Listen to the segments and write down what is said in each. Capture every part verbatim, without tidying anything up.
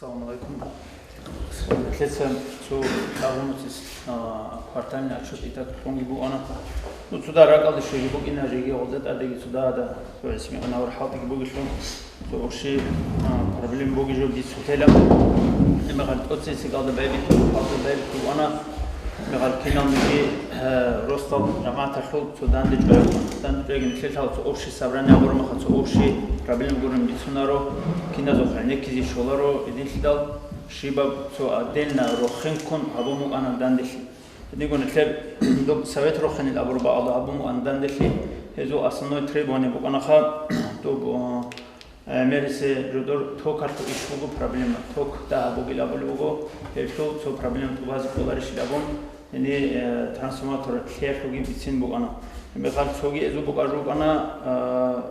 Салам алейкум. Лъеца цо кагъумуцис, а, квартальный отчет итак кьунги буана. Ну, цуда ракӀалде щвеги букӀина, жеги гъолда тӀадеги цуда ада, то есть мегъанавар хӀалтӀиги бугелъул, цо урши, а, проблем буги жо дицутела. Мегъал тӀоцесигалда байбихьи, хӀалтӀи байбихьи буана. Мегъал киналниги, э, ростал жамагӀаталъул цо данде чӀваягун. Данде чӀваягин лъелъал цо общий собрание гъурмаха, цо общий проблем гурун бицунаро, киназухъ гӀенеккизе щоларо, гьединлъидал щибаб цо отдельно рохинккун гьабун букӀана данделъи. Гьединго нилъер доб совет рохинил абураб бакӀалда гьабун букӀана данделъи, гьезул основной требование букӀанаха, доб, э, Э, мерисе жодор токалъул иш буго проблема. Ток дагьаб бугил абулеб буго, гьелъул цо проблема тӀубазе кӀоларищил абун, гьени, э, трансформатор лъиялъулги бицин букӀана. Гьебмехалъ цоги эзу букӀар рукӀана, э,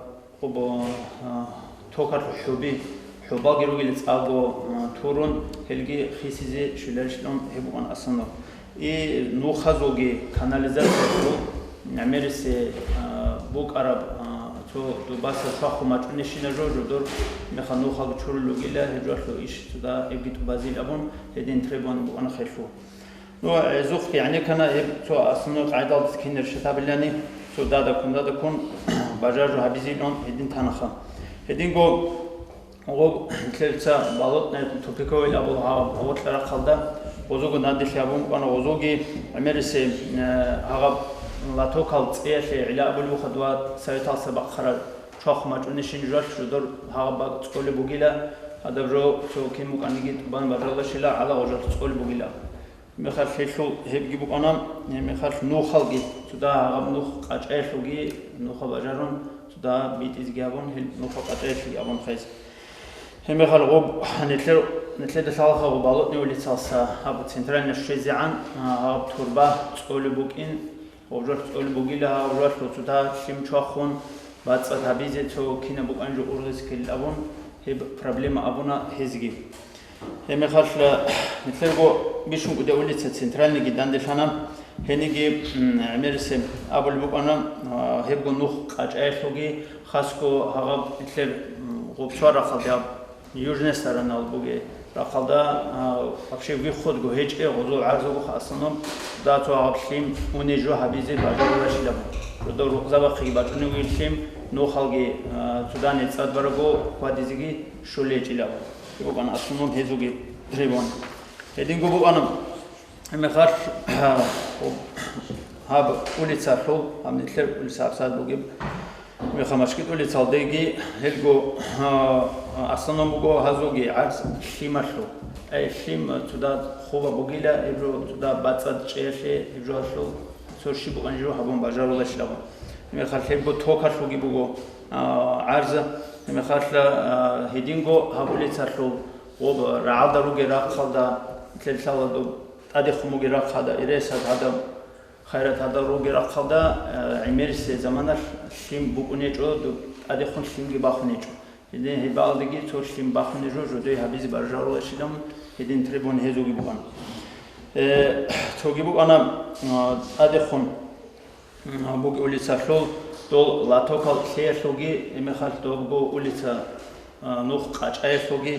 къубо, э, токалъул хӀуби, хӀубалги ругел цӀакъго, э, турун, гьелги хисизе щвеларищилан гьеб букӀана асанаб. И нухазулги канализациялъул гӀемерисеб, а, букӀараб, а, цо дубаса швахун бачӀунищина жо, жодор мехалъ нухалги чурулел ругила, гьеб жоялъул иш цода эбги тӀубазил абун, гьедин требование букӀана хелъул. Ну, гӀезухъги гӀенеккана гьеб цо основной къагӀидалдаса кинаб шатабилани, цо дадаккун-дадаккун бажаржо гьабизилан гьедин танаха. Гьединго Гъоб лъелца болотный тупиковый абул гьаб гъоркьа рахъалда, гъозого надилъи абун букӀана, гъозоги гӀемерисеб, э, гьаб лотокал цӀеялъе гӀила абулеб буха дова советалса бахъараб чвахун бачӀунищин жуялъ жодор гьаб бакӀ цӀолеб бугила, гьадаб жо цо кин букӀаниги тӀубан бажаралдашила гӀала гъожалъ цӀолеб бугила. Мехалъ гьелъул гьебги букӀана, гьебмехалъ нухалги, цуда гьаб нух къачӀаялъулги, нуха бажарун, цуда битӀизеги абун, гьел нуха къачӀаялъулги абун хез. Гьебмехалъ гъоб нилъер, нилъеда лъалаха гъоб Болотный улицалса, гьаб центральный щвезегӀан, а, гьаб турба цӀолеб букӀин, Гъоб жо цӀолеб бугила, гьав жоялъул цода лъим чвахун, бацӀцӀад гьабизе цо кинаб букӀан жо ургъизе ккелин абун, гьеб проблема абуна гьезги. Гьебмехалъ, нилъерго бищун кӀудияв улица Центральныйги данделъана, гьениги, м, гӀемерисеб абулеб букӀана, а, гьебго нух къачӀаялъулги, хасго гьагъаб нилъер, м, гъоб цо рахъалде гьаб Южная сторона бугеб рахъалда, а, вообще выходго гьечӀеб, гъозул гӀарзаго хасанаб, да, цо гьаб лъим уней жо гьабизе бажаруларищилан. Жодор рукъзабахъеги бачӀунев вугев лъим, нухалги, а, цода нецӀад бараго хьвадизеги щолей гьечӀилан. БукӀана асунун гьезулги требование. Гьединго букӀана. Гьебмехалъ, гьаб улицалъул, гьаб нилъер улица гьабсагӀат бугеб, меха Машкит улицалдеги гьелго, а, основном буго гьазулги гӀарз лъималъул. Ай, лъим цуда хуба бугила, гьеб жо цуда бацӀцӀад чӀеялъе, гьеб жоялъул цо щиб букӀан жо гьабун бажаруларищилан. Гьебмехалъ гьебго токалъулги буго, а, гӀарз. Гьебмехалъ, а, гьединго гьаб улицалъул гъоб рагӀалда ругел рахъалда, нилъер лъала доб тӀадехун бугеб рахъ гьадаб, Иресаз гьадаб, Хайрат гьадаб ругеб рахъалда, э, гӀемерисеб заманалъ лъим букӀун гьечӀо, доб тӀадехун лъимги бахун гьечӀо. Гьедин гьебалдеги цо лъим бахун гьечӀо, жодое гьабизе бажаруларищилан гьедин требование гьезулги букӀана. Э, цоги букӀана, э, тӀадехун, м, бугеб улицалъул дол лотокал лъеялъулги, гьебмехалъ добго улица а, нух къачӀаялъулги,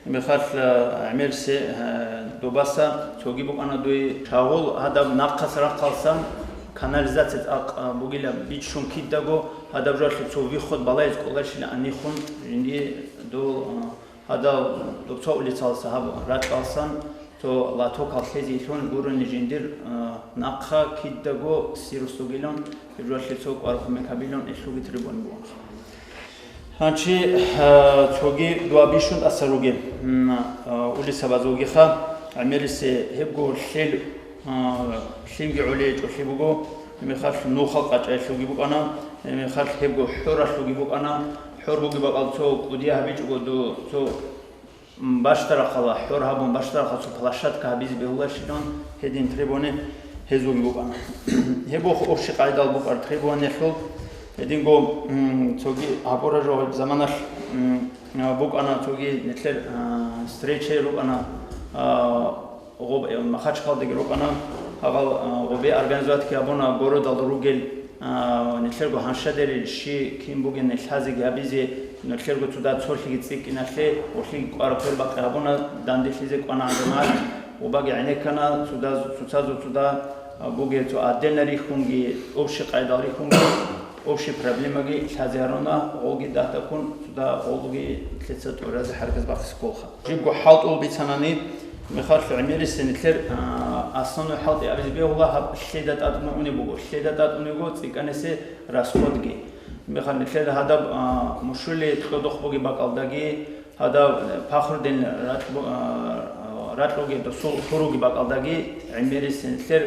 гьебмехалъ, а, гӀемерисеб, а, добаса цоги букӀана дуе шагъул гьадаб нахъас рахъалсан канализация цӀакъ, а, бугила бичӀчӀун кидаго, гьадаб жоялъул цо выход балагьизе кӀоларищилан анихун жиндие дол, а, гьадаб доб цо улицалса гьаб ракьалсан цо лотокал лъезе илъун гурони жиндир, а, нахъа кидаго сирус бугилан, гьеб жоялъе цо кӀвар кумек гьабилан илъуги требование бугоха. Гьанчи, а, цоги дуа бищун тӀаса ругел, м, а, улицабазулгиха, гӀемерисеб гьебго лъел, а, лъимги гӀолей гьечӀолъи буго, гьебмехалъ нухал къачӀаялъулги букӀана, гьебмехалъ гьебго хӀоралъулги букӀана, хӀор бугеб бакӀал цо кӀудия гьабичӀого ду-, цо М, бащдарахъала, хӀор гьабун, бащдарахъа цо площадка гьабизе бегьуларищилан гьедин требование гьезулги букӀана. Гьеб ох общий къайдал букӀар требованиялъул, Гьединго, м, цоги гьабураб жо заманалъ, м, а, букӀана цоги нилъер, а, встреча рукӀана, а, гъоб-, э, Махачкалдаги рукӀана, гьагъал, а, гъобе организоватьги гьабуна городалда ругел, а, нилъерго гьаншадерил щи кин бугин лъазеги гьабизе, нилъерго цо дагь цолъиги цӀикӀкӀиналъе, гъолъиги кӀвараб квер бакъи гьабуна, данделъизе кӀвана гӀадамал, гъобаги гӀенеккана, цо дагь, цоцазул цо дагь, а, бугел цо отдельно рихьунги, общий къайдал рихьунги, общий проблемаги лъазе гьаруна, гъолги дагьдаккун цо дагь гъолги лъица тӀуразе хӀаракат бахъизе кколха. Жибго хӀалтӀул бицанани, мехалъ гӀемерисен нилъер, а, основной хӀалтӀи абизе бегьула гьаб лъеда тӀатӀун унеб буго, лъеда тӀатӀун вуго цӀикӀкӀанисе расходги. Мехалъ нилъер гьадаб, а, мушули кьодохъ бугеб бакӀалдаги, гьадаб, э, пахрудин ракь бу-, а, а, ракьуги досул хуруги бакӀалдаги гӀемерисен нилъер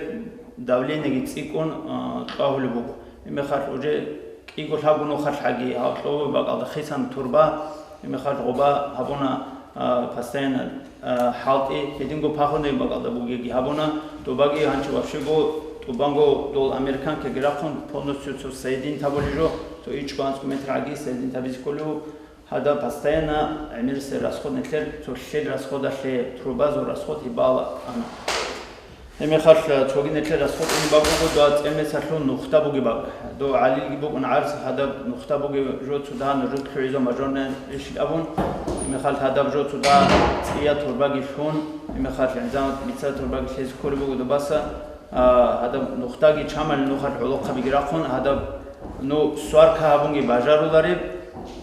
давлениеги цӀикӀкӀун, а, кьвагьулеб буго. Гьеб мехалъ уже кӀиго-лъабго нухалъ гьаги гьал кьове бакӀалда хисан турба, гьеб мехалъ гъоба гьабуна, а, постоянно, а, хӀалтӀи, гьединго пахрудин бакӀалда бугеги гьабуна, тӀубаги гьанчи вообще-го тӀубанго дол американкаги рахъун полностью цо соединить гьабулеб жо, цо ичӀго-анцӀго метр гьаги соединить гьабизе кколев, гьадаб постоянно гӀемерисел расход нилъер, цо лъел расходалъе, трубазул расход гьеб бала ана. Гьеб мехалъ цоги нилъер расход ун бакӀуго дова цӀемесалъул нухда бугеб бакӀ. Дов гӀалилги букӀун гӀарз гьадаб нухда бугеб жо цо дагь нужер лъугӀизаб мажорная иш абун. Гьеб мехалъ гьадаб жо цо дагь цӀия турбаги лъун, гьеб мехалъ гӀинзан бица турбаги лъезе кколеб буго добаса. А, гьадаб нухдаги чамал нухалъ гӀолохъабиги рахъун, гьадаб ну сварка гьабунги бажарулареб,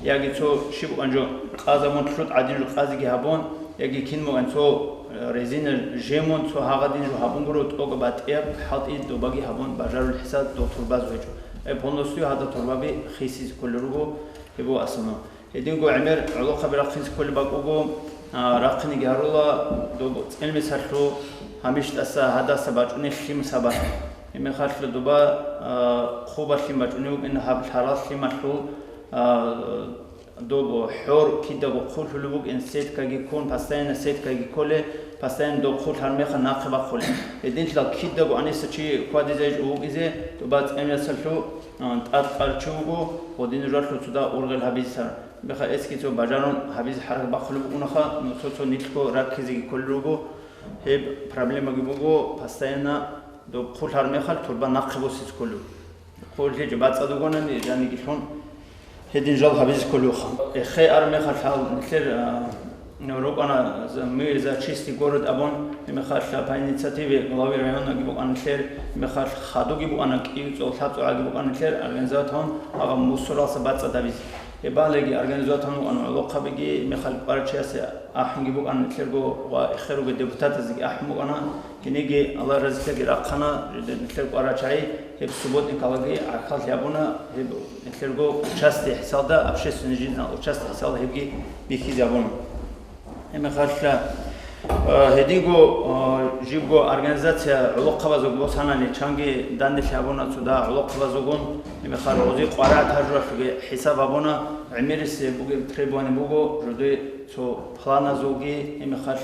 яги цо щиб букӀан жо къазабун, лъутӀ гӀадин жо къазиги гьабун, яги кин букӀан цо, э, резина жемун, цо гьагъадин жо гьабун гуро, тӀокӀаб батӀияб хӀалтӀи добаги гьабун бажарулел хӀисаб дов турбаз гьечӀо. Э, полностью гьадаб турбаби хисизе кколел руго, гьеб буго асуна. Гьединго гӀемер гӀолохъаби рахъинзе кколеб бакӀ буго, а, рахъинеги гьарула, доб цӀелмесалъул гьамиштӀаса гьадаса бачӀунел лъим сабаблъи. Гьеб мехалъ доба, а, хъубалъин бачӀунев вукӀин гьаб лъарал лъималъул, а, доб хӀор кидаго хъулъулеб букӀин, сеткаги ккун, постоянно сеткаги кколе, постоянно доб хъулъ гьармехал нахъе бахъуле. Гьединлъидал кидаго гьаниса чи хьвадизе гьечӀо вукӀизе, доба цӀелмесалъул, а, тӀад къарчи вуго, гъодин жалъу цо дагь ургъел гьабизе. Меха эцги цо бажарун гьабизе хӀаракат бахъулеб букӀунаха, ну, цо-цо нилъго раккизеги кколел руго, гьеб проблемаги буго, постоянно доб хъулъ гьармехал турба нахъе босизе кколев. Хъулъ гьечӀеб бацӀцӀад вугонани, жаниги лъун, гьедин жал гьабизе кколевха. Эхе ар мехалъ гьал нилъер, а, рукӀана за-, «Мы за чистый город» абун, гьеб мехалъ по инициативе главы районаги букӀана нилъер, гьеб мехалъ хадуги букӀана, кӀиго-цо лъабцӀугӀаги букӀана нилъер, организовать гьун, гьаб мусоралса бацӀцӀад гьабизе. Гьеб балеги организовать гьун вукӀана гӀолохъабиги, мехалъ кӀварачиясе ахӀунги букӀана нилъерго ва эхеруги депутатазеги ахӀун букӀана. Гьенеги Аллагь разилъаги рахъана, нилъер кӀварачагӀи гьеб субботникалаги гӀахьаллъи гьабуна, гьеб нилъерго участие хӀисалда, общественный жизнь участие хӀисалда гьебги бихьизе гьабуна. Гьеб мехалъ, а, гьединго, а, жибго организация гӀолохъабазул босанани чанги данделъи гьабуна цо дагь гӀолохъабазулгун, гьеб мехалъ гъози къварагӀат гьаржулалъулги хӀисаб гьабуна, гӀемерисеб бугеб требование буго, жуде цо планазулги, гьеб мехалъ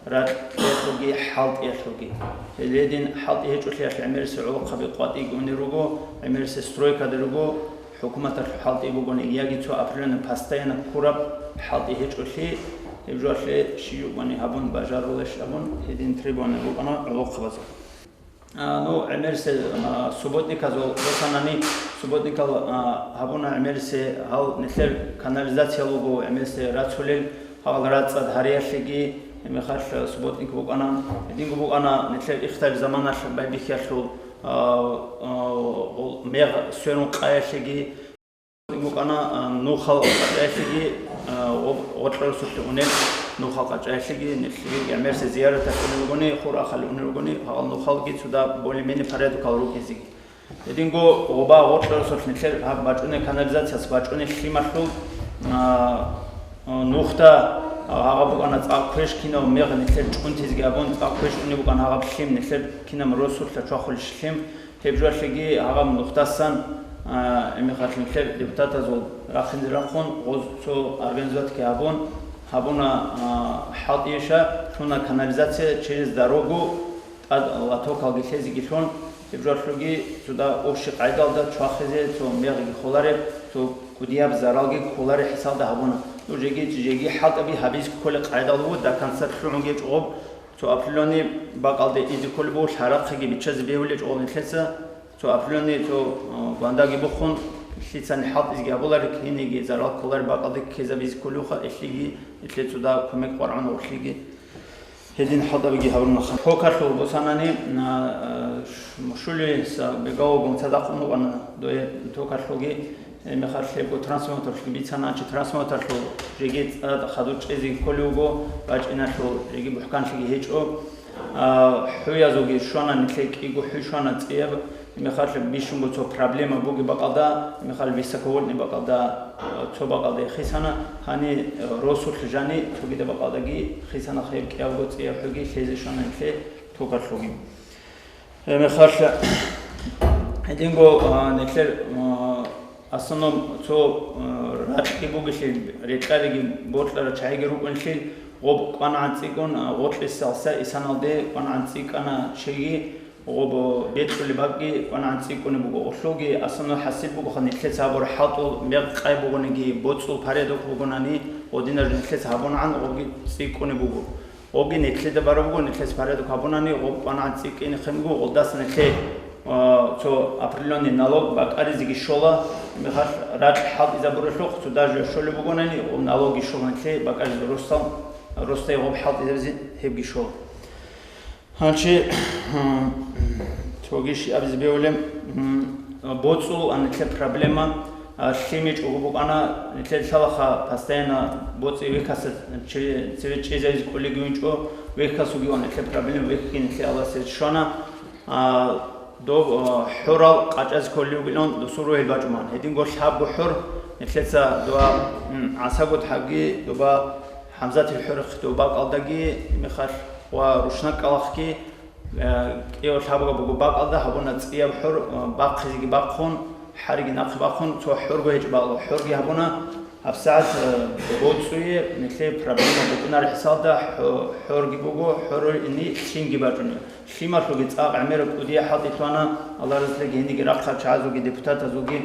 ракьалъулги хӀалтӀиялъулги. Гьеледин хӀалтӀи гьечӀолъиялъ гӀемерисел гӀолохъаби къватӀиги унел руго, гӀемерисел стройкада руго, ХӀукуматалъул хӀалтӀи бугони, яги цо определённый постоянно ккураб хӀалтӀи гьечӀолъи, гьеб жоялъе щиб букӀани гьабун бажарулищ абун, гьедин требование букӀана гӀолохъабазул. А, ну, гӀемерисел, а, субботниказул босанани, субботникал, а, гьабуна гӀемерисел гьал нилъер канализация луго, гӀемерисел рацулел, гьал рацӀцӀад гьариялъеги, гьеб мехалъ субботник букӀана. Гьединго букӀана нилъер ихтар заманалъ байбихьиялъул, а, а, гъол-, мегъ сверун къаялъеги, букӀана, а, нухал къачӀаялъеги, а, гъо-, гъоркье росулъе унел нухал къачӀаялъеги, нилъеги гӀемерисел зияраталъ унел ругони, хур ахалъе унел ругони, гьал нухалги цо дагь более-менее порядокал рукӀинзеги. Гьединго гъоба гъоркье росулъ нилъер гьаб бачӀунеб канализацияс бачӀунеб лъималъул, а, а, нухда, а, гьагъаб букӀана цӀакъ квеш кинаб мегъ нилъер чӀунтизеги абун, цӀакъ квеш унеб букӀана гьагъаб лъим нилъер кинаб росулъа чвахулищ лъим. Гьеб жоялъеги гьагъаб нухдасан, а, гьеб мехалъ нилъер депутатазул рахъинзе рахъун, гъоз цо организоватьги гьабун, гьабуна, а, хӀалтӀиеша, лъуна канализация через дорогу, тӀад лотокалги лъезеги лъун, Гьеб жоялъулги цода общий къайдалда чвахизе цо мегъги холареб, цо кӀудияб заралги кколареб хӀисалда гьабуна. Ну, жеги, жеги хӀалтӀаби гьабизе кколеб къайдал буго, до конца лъугӀун гьечӀо гъоб, цо определённый бакӀалде изе кколеб буго, лъарахъеги биччазе бегьулеб гьечӀо гъоб нилъеца, цо определённый цо, э, гвандаги бухун, лъицани хӀалтӀизеги гьабулареб, кинеги зарал кколареб бакӀалде ккезабизе кколевха, элъиги, элъе цода кумек къваргӀун гъорлъиги. Гьедин хӀалтӀабиги гьабуна. Токалъул босанани, а, ш-, мушулиса бегавулгун цадахъ унукъана дое токалъулги, э, мехалъ лъебго трансформаторлъги бицана, чи трансформаторлъул жеги цӀа хадур чӀезе кколев вуго, бачӀиналъул жеги бухӀканлъиги гьечӀо. А, хӀуязулги щвана, нилъер кӀиго хӀу щвана цӀияб, Михалъ бищунго цо проблема буги бакӀалда, михалъ высоковольтный бакӀалда, э, цо бакӀалда хисана, гьани, э, росулъ жани цогида бакӀалдаги хисана, хеб кӀиябго цӀияб хӀуги лъезе щвана нилъе токалъуги. Э, михалъ гьединго, а, нилъер, а, основном цо, а, ракьги бугелъул, рекьариги бокьарал чагӀиги рукӀунелъул, гъоб кӀванагӀан цӀикӀкӀун, а, гъоркьиса гьалса исаналде кӀванагӀан цӀикӀкӀана чиги, Гъоб бекьулеб бакӀги кӀванагӀан цӀикӀкӀунеб буго. Гъолъулги асанал хӀасил бугоха, нилъеца гьабураб хӀалтӀул мекъи къай бугониги, боцӀул порядок бугонани, гъодинаб жо нилъеца гьабунагӀан гъобги цӀикӀкӀунеб буго. Гъобги нилъеда бараб буго, нилъеца порядок гьабунани, гъоб кӀванагӀан цӀикӀкӀине хъен буго, гъолдаса нилъее, а, цо определённый налог бакӀаризеги щола, мехалъ ракь хӀалтӀизабуралъухъ, цо даже щолеб бугонани, гъоб налогги щола нилъее бакӀаризе росал, росдае гъоб хӀалтӀизабизе гьебги щола. Гьанчи, м, цоги щиб абизе бегьулеб, м, боцӀул анлъе проблема, а, лъим гьечӀого букӀана, нилъер лъалаха постоянно боцӀи вехьаса чи-, цеве чӀезавизе кӀолеги винчӀо, вехьасуги анлъе проблема, вехьги нилъе Аллагьас щвана. А, доб, а, хӀурал къачӀаз кколев вугилан досул рогьел бачӀуман. Гьединго лъабго хӀур нилъеца доба, м, ГӀасагутхӀабги доба ХӀамзатил хӀурахъ доб бакӀалдаги, мехалъ ва рушнакӀалахъги, э, кӀиго лъабго буго бакӀалда гьабуна цӀияб хӀур, э, бахъизеги бахъун, хӀариги нахъе бахъун, цо хӀурго гьечӀеб бакӀалда хӀурги гьабуна. ГьабсагӀат, э, боцӀуе нилъее проблема букӀунареб хӀисалда хӀу-, хӀурги буго, хӀуруни лъимги бачӀунеб. Лъималъулги цӀакъ гӀемераб кӀудия хӀалтӀи лъугьана, Аллагь разилъеги гьениги рахъал чагӀазулги депутатазулги.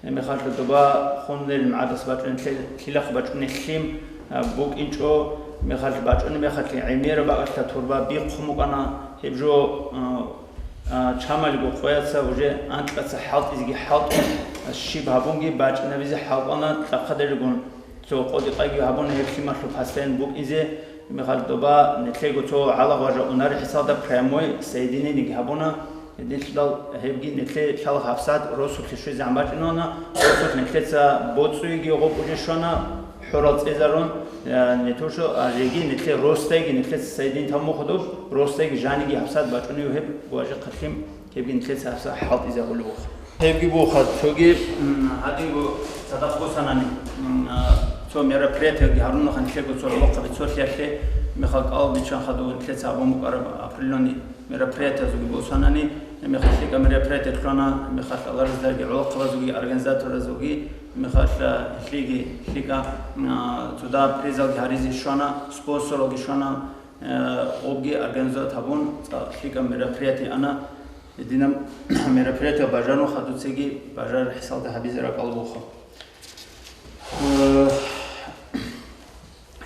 Гьеб мехалъ доба хунлел магӀарас бачӀунел лъилахъ бачӀунел лъим, а, букӀинчӀо, мехалъ бачӀунеб мехалъ гӀемераб бакӀалъа турба бихъун букӀана. Гьеб жо, а, а, чамалиго къояца уже анкьаца хӀалтӀизеги хӀалтӀун, а, щиб гьабунги бачӀинабизе хӀалтӀана, тӀахъадаригун цо къотӀи-къайги гьабуна гьеб лъималъул постоянно букӀизе. Михал доба нилъего цо гьалагъважа унар хӀисалда прямой соединениеги гьабуна. Гьединлъидал гьебги нилъе лъала гьабсагӀат росулъе щвезегӀан бачӀунана, росулъ нилъеца боцӀуеги гъоб уже щвана, хӀурал цӀезарун, э, не то что, а жеги нилъе росдайги нилъеца соединить гьабун буго доб, росдайги жаниги гьабсагӀат бачӀунев гьеб важихъалъим, гьебги нилъеца гьабсагӀат хӀалтӀизабулеб буго. Гьебги буха, цоги, м, гьадинго цадахъ босанани, м, а, цо мероприятиеги гьарунахъан нилъего цо гӀолохъаби цолъиялъе, мехал кӀал биччан хадув нилъеца гьабун букӀараб определённый мероприятиязулги босанани, мехал лъикӀа мероприятие лъугьана, мехал аларздаги гӀолохъабазулги, организаторазулги, мехал, а, лъиги, лъикӀа, а, цода призалги гьаризе щвана, спонсоралги щвана, а, гъобги организовать гьабун, цӀакъ лъикӀа мероприятие ана. Гьединаб мероприятие бажарун хадуцеги бажарар хӀисалда гьабизе ракӀал буха. Э,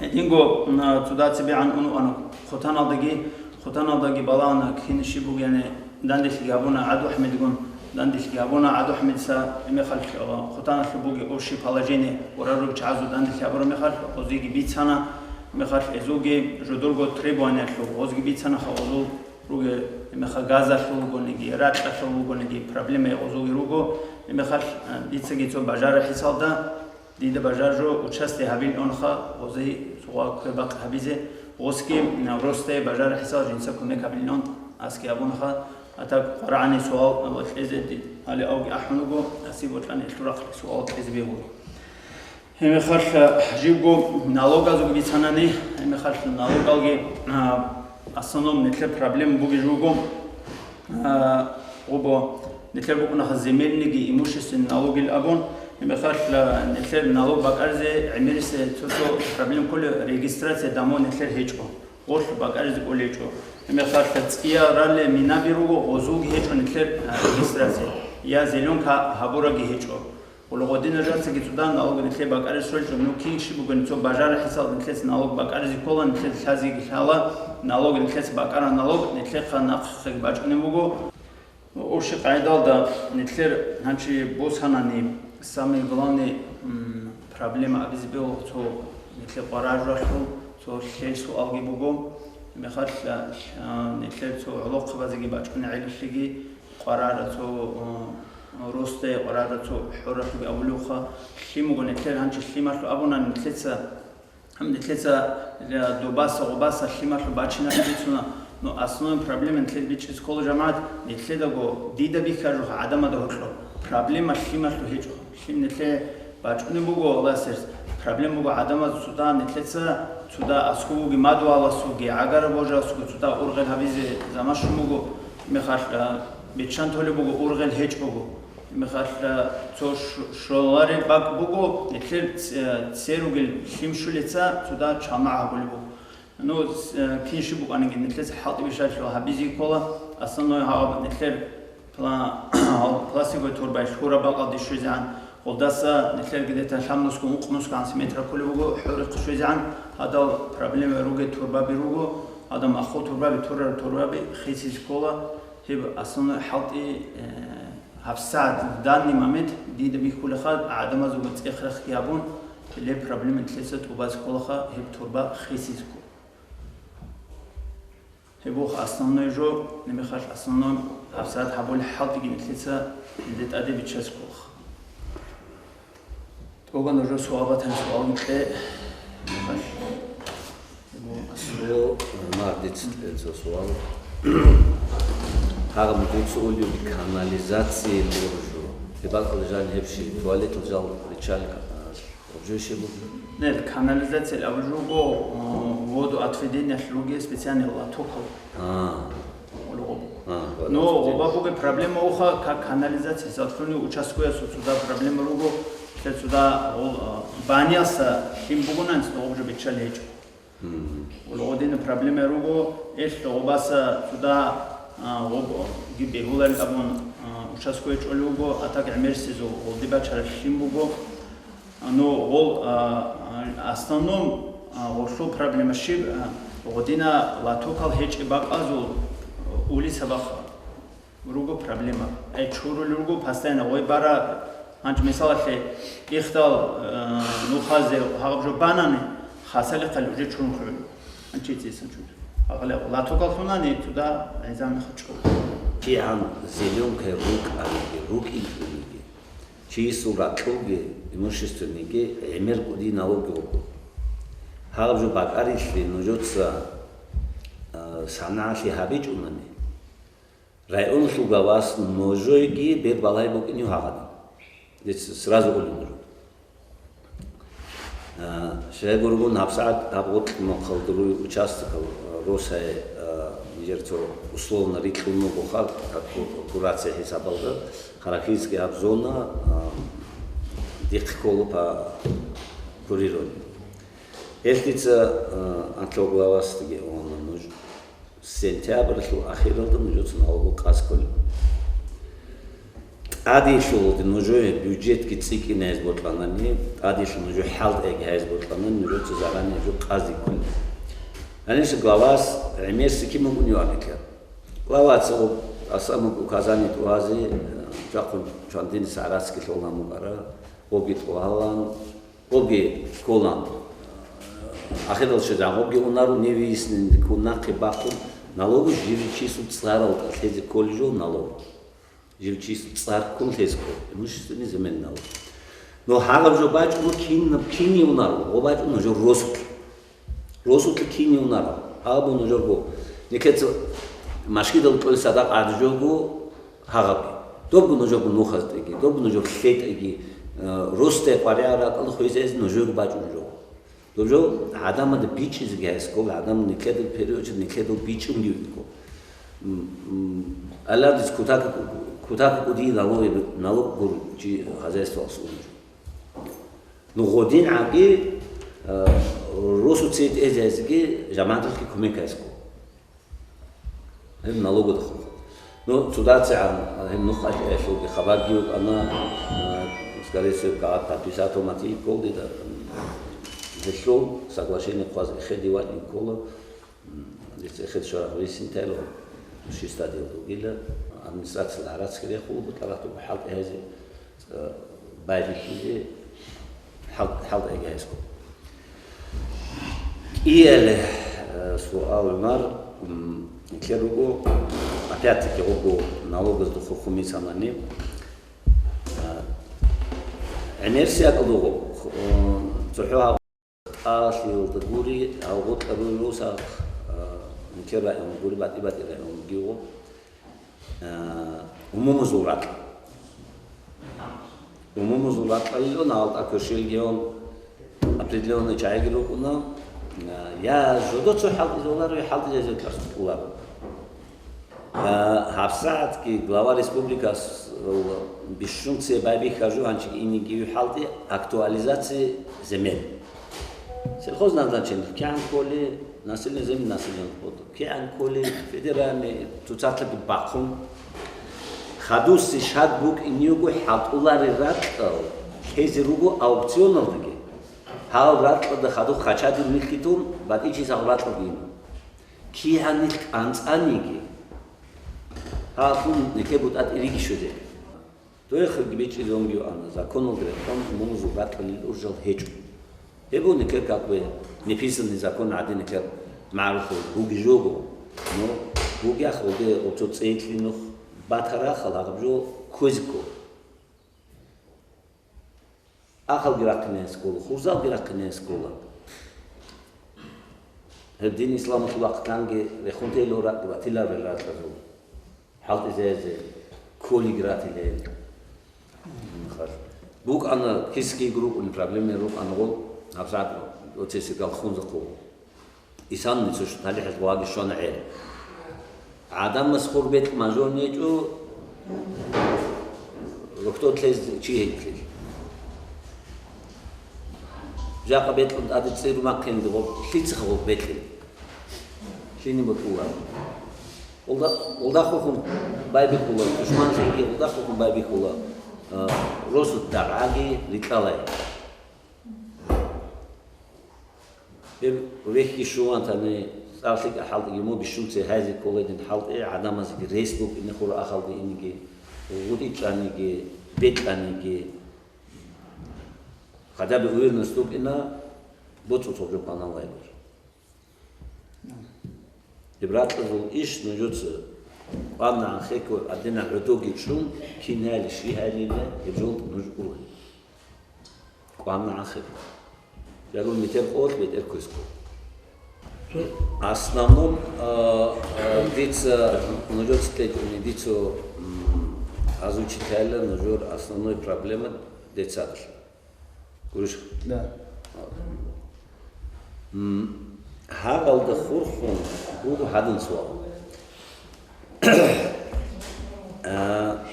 гьединго, м, цо дацебегӀан унуана Хъутаналдаги, Хъутаналдаги балагьана кин щиб бугеб, яни данделъиги гьабуна ГӀадухӀмедгун, данделъиги гьабуна ГӀадухӀмедица, мехалъ, э, Хъутаналъуб бугеб общее положение, урарул чагӀазул данделъи гьабураб мехалъ, гъозиги бицана, мехалъ гьезулги жодорго требованиялъул гъозги бицана, ха гъозул ругел, гьебмехалъ газалъул вугониги, ракьалъул вугониги, проблема гьезулги руго. Гьебмехалъ, а, дицаги цо бажарар хӀисалда, дида бажар жо участие гьабилаунха, гъозе цо квербакъ гьабизе, гъосги, а, росдае бажарар хӀисал жинца кумек гьабилаун аски абунха, а так къварагӀани суал, а, кьезе ди-, гьали авги ахӀун вуго, аси бокьани элъул рахъ суал кьезе бегьула. Гьебмехалъ, а, жибго налогазул бицанани, гьебмехалъ налогалги, а, основном нилъер проблема бугеб жо буго, а, гъобо нилъер букӀунаха земельныйги имущественный налогил абун, гьебмехалъ, а, нилъер налог бакӀаризе гӀемерисе цо-цо проблема кколеб, регистрация домов нилъер гьечӀо. Гъолъ бакӀаризе кӀолечӀо. Гьебмехалъ цӀия ралли минаби руго, гъозулги гьечӀо нилъер, а, регистрация, я зеленка гьабураги гьечӀо. Гъодинал жацаги цӀуда налог нилъе бакӀаризе щвелчӀо, ну кин щиб бугони цо бажарахӀисал нилъеца налог бакӀаризе ккола, нилъеда лъазеги лъала, налог нилъеца бакӀара налог, нилъехъа нахъехъеги бачӀунеб буго. Общий къайдалда, нилъер гьанчи босанани, самый главный, м, проблема абизе бегьула цо нилъер къвараралъул цо лъел суалги буго. Мехалъ, а, нилъер цо гӀолохъабазеги бачӀуни гӀелилъиги, къварара цо, а, росте, къварара цо хӀоралъуги абулевха, лъим буго нилъер гьанчи лъималъу абуна нилъеца. Гьаниб нилъеца, э, добаса, гъобаса, лъималъу бачиналъ бицуна, но основной проблема нилъеда бичӀчӀизе ккола, жамагӀат, нилъедаго, дида бихьараб гӀадамазда гьоркьоб проблема лъималъу гьечӀо. Лъим нилъее бачӀунеб буго, Аллагьасде рес, проблема буго гӀадамазда цуда, нилъеца цуда аскӀовги, мадугьаласулги, гӀагара божаласулги цуда ургъел гьабизе заман щун буго, мехалъ, а, биччан толеб буго, ургъел гьечӀого. Мехалъ цо ш-, щолареб бакӀ буго, нилъер ц-, церугел лъим щулеца цуда чамагӀ гьабулеб буго. Ну, с-, э, кин щиб букӀаниги, нилъеца хӀалтӀи бищалъул гьабизе ккола, основное гьаб нилъер пла-, пластиковый турбаялъ хьураб бакӀалде щвезегӀан, гъолдаса нилъер где-то лъабнусго, ункънусго сантиметр кколеб буго, хӀорихъ щвезегӀан, гьадал проблема ругел турбаби руго, гьадал маххул турбаби, турарал турбаби хисизе ккола. Гьеб основной хӀалтӀи, э, гьабсагӀат, в данный момент дида бихьулеха, гӀадамазулго цӀех-рехги гьабун, гьеле проблема нилъеца тӀубазе кколаха, гьеб турба хисизго. Гьеб буго основной жо, гьебмехалъ основной гьабсагӀат гьабулеб хӀалтӀиги нилъеца гьелде тӀаде биччазе кколаха. Тога нужер суал батани, суал кье. Асуло, мардец, э, цо суал. Гьагъаб дуца улев канализация боржу. Гьеб бакӀалда жан гьеб щиб, туалетал жал риччал, а, боржу щиб буго? Нет, канализация абулеб буго, э, водоотведениялъ ругел специальный лотокал. А. Улугъ. А, ну, гъоба бугеб проблема уха, как канализация, затлуни участковый су-, цуда проблема руго, лъе цуда гъол, а, банялса лъим бугонан, цо гъоб жо биччал гьечӀо. Мгм. Улугъодина проблема руго, эл гъобаса цуда, а, гъоб ги бегьуларел абун, а, участковый чӀолев вуго, а так гӀемерисезул гъолди бачараб лъим буго. Ну, гъол, а, а, основном, а, гъолъул проблема щиб, а, гъодина лотокал гьечӀеб бакӀазул, а, улица бахъ руго проблема. Ай чурулел руго постоянно, гъой бара, гьанчӀ мисалалъе, ихдал, а, нухазе гьаб жо банани, хасалихъал уже чурун хъугӀун. ГьанчӀ цӀисан чур. Гьагъале лотокал лъунани, туда гӀинзан хъачӀо. КигӀан зеленкай рукӀаниги, рукӀинчӀониги. Чиясул ракьулги, имущественныйги гӀемер кӀудиналги руго. Гьаб жо бакӀарилъи нужеца, а, санагӀалъи гьабичӀунани, районалъул главас нужееги бербалай букӀинев гьагъадин. Дица сразу гьулин нуж. А, щайгургун гьабсагӀат гьаб гъоркь махъалда руй участокал, а, росай, а, нижер цо условно рикьун буго хал, как ку-, курация хӀисабалда, харахинский гьаб зона, а, дихъ ккола по курированию. Гьелъ дица, а, анцӀго главасдаги авана нуж. Сентябрьлъул ахиралда нужецан гьалго къаскулеб. ТӀаделъулалде нужее бюджетги цӀикӀкӀине гьез бокьанани, тӀаделъул нужее хӀалтӀиги гьез бокьанани, нужеца заранее жо къаздиккулеб. Гьаниса главас гӀемерси кин букӀунев абикьа. Главаца гъоб, а, самое указание тӀугьазе, э, чвахъун чвандиниса гӀарацги лъолан букӀара, гъобги тӀугьалан, гъобги кколан. Ахирал щвезегӀан гъобги унаро, не выяснен ккун нахъе бахъун, налогу жив чиясул цӀаралда лъезе кколеб жо налог. Жив чиясул цӀар ккун лъезе ккола, имущественный земельный налог. Но гьагъаб жо бачӀун кинаб, кин унаро, гъо бачӀун жо росулъ. Росулъ кин унаро, гьаб нужерго, никеца машгидал кьолеб садакъа гӀадаб жого гьагъабги. Добго нужерго нухазтӀиги, добго нужер лъетӀиги, э, росде къваригӀараб ракьалда хвезазе нужерго бачӀун жо. Доб жо гӀадамазда бичӀчӀизеги гьес ккола, гӀадамал никедал, в первую очередь, никедал бичӀчӀунги вукӀо. М, м, Аллагьас кутакаб, кутакаб кӀудияб налог, налог гуро чи хозяйствоялъул. Ну, гъодин гӀаги, э, Росу цей тӀезегӀизеги жамагӀаталъги кумек гьайсго. Гьеб налогодехун. Ну, цо дацегӀан, гьеб нух ахӀиялъулги хабарги вукӀана, э, скорее всего, кагъат подписать гьабун гьатӀи кколги да, гьелъул соглашение хъваз эхеде ватӀин ккола, м, дица эхед щвараб гьабизе синтайло, ши стадиялда вугила, администрациялда гӀарацги рехула, бутӀаралъ буго хӀалтӀи гьайзе, э, байбихьизе хӀал-, хӀалтӀи гьайсго. КӀияле, э, суал, ГӀумар, м, нилъер руго, опять-таки, гъобго налогазда хурхун бицанани, э, гӀемерси акӀал руго, э, цохӀо гьаб-, тӀалъиялда гури, гьав гъотӀа рури росарх, э, нилъер район гури, батӀи-батӀи район гури. Э, умумузул ракь. Умумузул ракьалилан гьалда кверщелгион определённый чагӀиги рукӀуна, э, я жодоцо хӀалтӀизавуларо, я хӀалтӀизазе кьарсуларо. Э, гьабсагӀатги глава республикас бищун цебе байбихьа жо гьанчи инеги хӀалтӀи актуализации земель. Сельхозназначение кигӀан кколи, население, земли населенных пунктов кигӀан кколи, федеральный цоцалъаги бахъун, хадуси шад букӀине буго хӀалтӀуларел ракьал лъезе руго аукционалдаги. Гьал ракьалда хадуб хъачадул нилъги тун, батӀичи сагъ ракьалги ина. КигӀан нилъ кӀанцӀаниги, гьалъун нилъер бутӀа тӀириги щвезе. Дойхъги бичӀчӀизеги ана, законалда рекъон мунузул батӀалил уржал гьечӀо. Гьеб буго нилъер как бы неписанный закон гӀадин нилъер магӀарухъе буги жого, но бугех гъоде оцо цӀейилъи нух батарахъал гьагъаб жо кквезекко. Ахалги рахъине гьес ккола, хурзалги рахъине гьес ккола. Гьеб дин исламалъул вахъ канги рехун тейилал ра-, ратилал реларалъазул. ХӀалтӀизезе кколиги ратилел. БукӀана кисги рукӀун проблемаби рукӀана гъол, гьабсагӀат оцеси галхунзахъу. Исанни цо талихӀалъ ваги щвана гӀел. ГӀадамас хур бекь мажон гьечӀо, рохьдолъ лъез чи гьечӀел. Жакъа бекьун тӀаде цӀир махъинде гъоб, лъицаха гъоб бекье? Лъине бокьула. Гъолда-, гъолдахъухъун байбихьула, душманлъиги гъолдахъухъун байбихьула, а, росу дагӀаги рикьалай. Гьеб вехьги щуван тани, цӀар лъикӀа хӀалтӀиги мун бищунце гьайзе ккола гьедин хӀалтӀи, гӀадамазеги рес букӀине хура ахалги инеги, гъутӀи чӀаниги, бекьаниги, хотя бы уверенность букӀина, боцӀу цо жо кваналайбур. Гьеб ракьазул иш нужеца кӀванагӀан хехго, гьадинаб гӀодоги чӀун, кинайилищ гьайилила, гьеб жолда нуж ула. КӀванагӀан хехго. Ягун метер къолъ бетӀер квесго. Основном, а, а, дица нужеца тӀекӀуни, дица, м, озвучить гьайила нужер основной проблема детсадалъ. Гурищ? Да. М, гьабалда хурхун буго гьадин суал. А,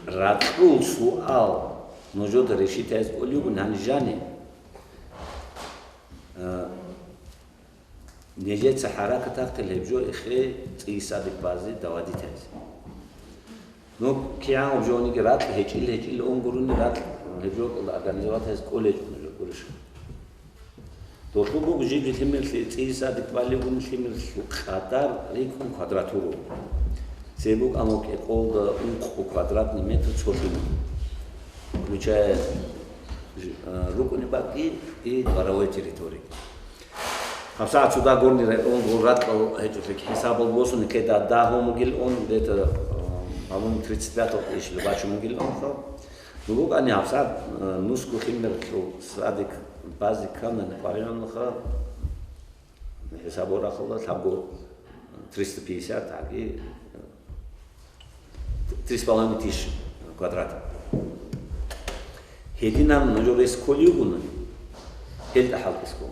ракьул суал нужеда решить гьайзе кӀолев вугин гьаниб жани. А, Нижеца хӀаракат ахъе гьеб жо эхе цӀийи садик базе доводить гьайзе. Ну, кигӀан жониги ракь гьечӀил-гьечӀил ун гурони ракь гьеб жо организовать гьайзе кӀолей гьечӀо нужер гурищ. Долъул буго жиб-жиб лъимерлъи цӀийи садик балеб бугони лъимерлъул къадар рикӀкӀун квадратура. Цебе букӀана кӀикъоялда ункъо квадратный метр цо лъимер. Включая, э, рукӀунеб бакӀги и дворовой территории. ГьабсагӀат цо дагьаб горный район гъол ракьал гьечӀолъи хӀисабал босун, кеда дагьун бугил он, где-то, э, по-моему, тридцать пятого тӀишила бачун бугил он хо. Ну, букӀани гьабсагӀат, э, нусго лъимерлъул садик базе ккани къваригӀунха, хӀисаб рахъалда лъабго, триста пятьдесят, гьаги, э, три с половиной тысячи квадрат. Гьединан нужер рес кколей гьечӀони, гьелда хӀалтӀизе ккола.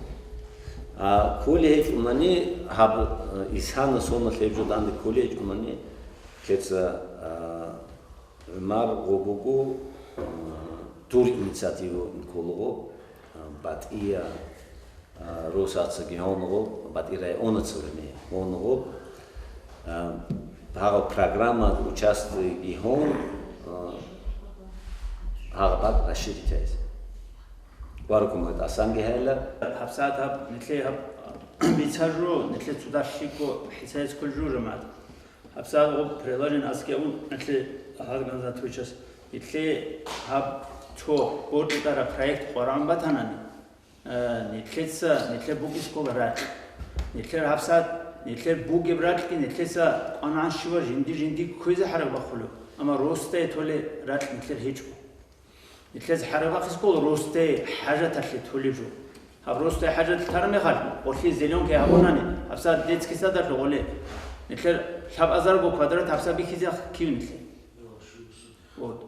А кколей гьечӀони гьаб, э, исана соналъ гьеб жо данде кколей гьечӀони, лъеца, э, ГӀумар гъо буго, э, дур инициатива ккола гъо, э, батӀия, А, Росацаги гьавнугъо, батӀи районацалъуни гьавнугъо, а, гьагъал программа участие гьавун, а, гьагъаб бакӀ расширить гьайзе. Варакумат асанги гьайла. ГьабсагӀат гьаб, нилъе гьаб бицаржо, нилъе цо дагьлъиго хӀисайз кколжо жамагӀат. ГьабсагӀат гъоб приложение аскӀове нилъе гьарганзат вичас. Нилъе гьаб цо боркьараб проект къварагӀун батанани, Э, нилъеца, нилъер бугеб скола ракь. Нилъер гьабсагӀат, нилъер бугеб ракьги нилъеца кӀванагӀан щивав жинди-жинди кквезе хӀаракь бахъулев, амма росдае толеб ракь нилъер гьечӀо. Нилъеца хӀаракь бахъи скола росдае хӀажаталъе толеб жо. Гьаб росдае хӀажаталъе тараб мехалъ, гъолъие зеленка гьабунани, гьабсагӀат детский садалъугъ гъоле. Нилъер лъабазарго квадрат гьабсагӀат бихьизехъ кив нилъер? Вот.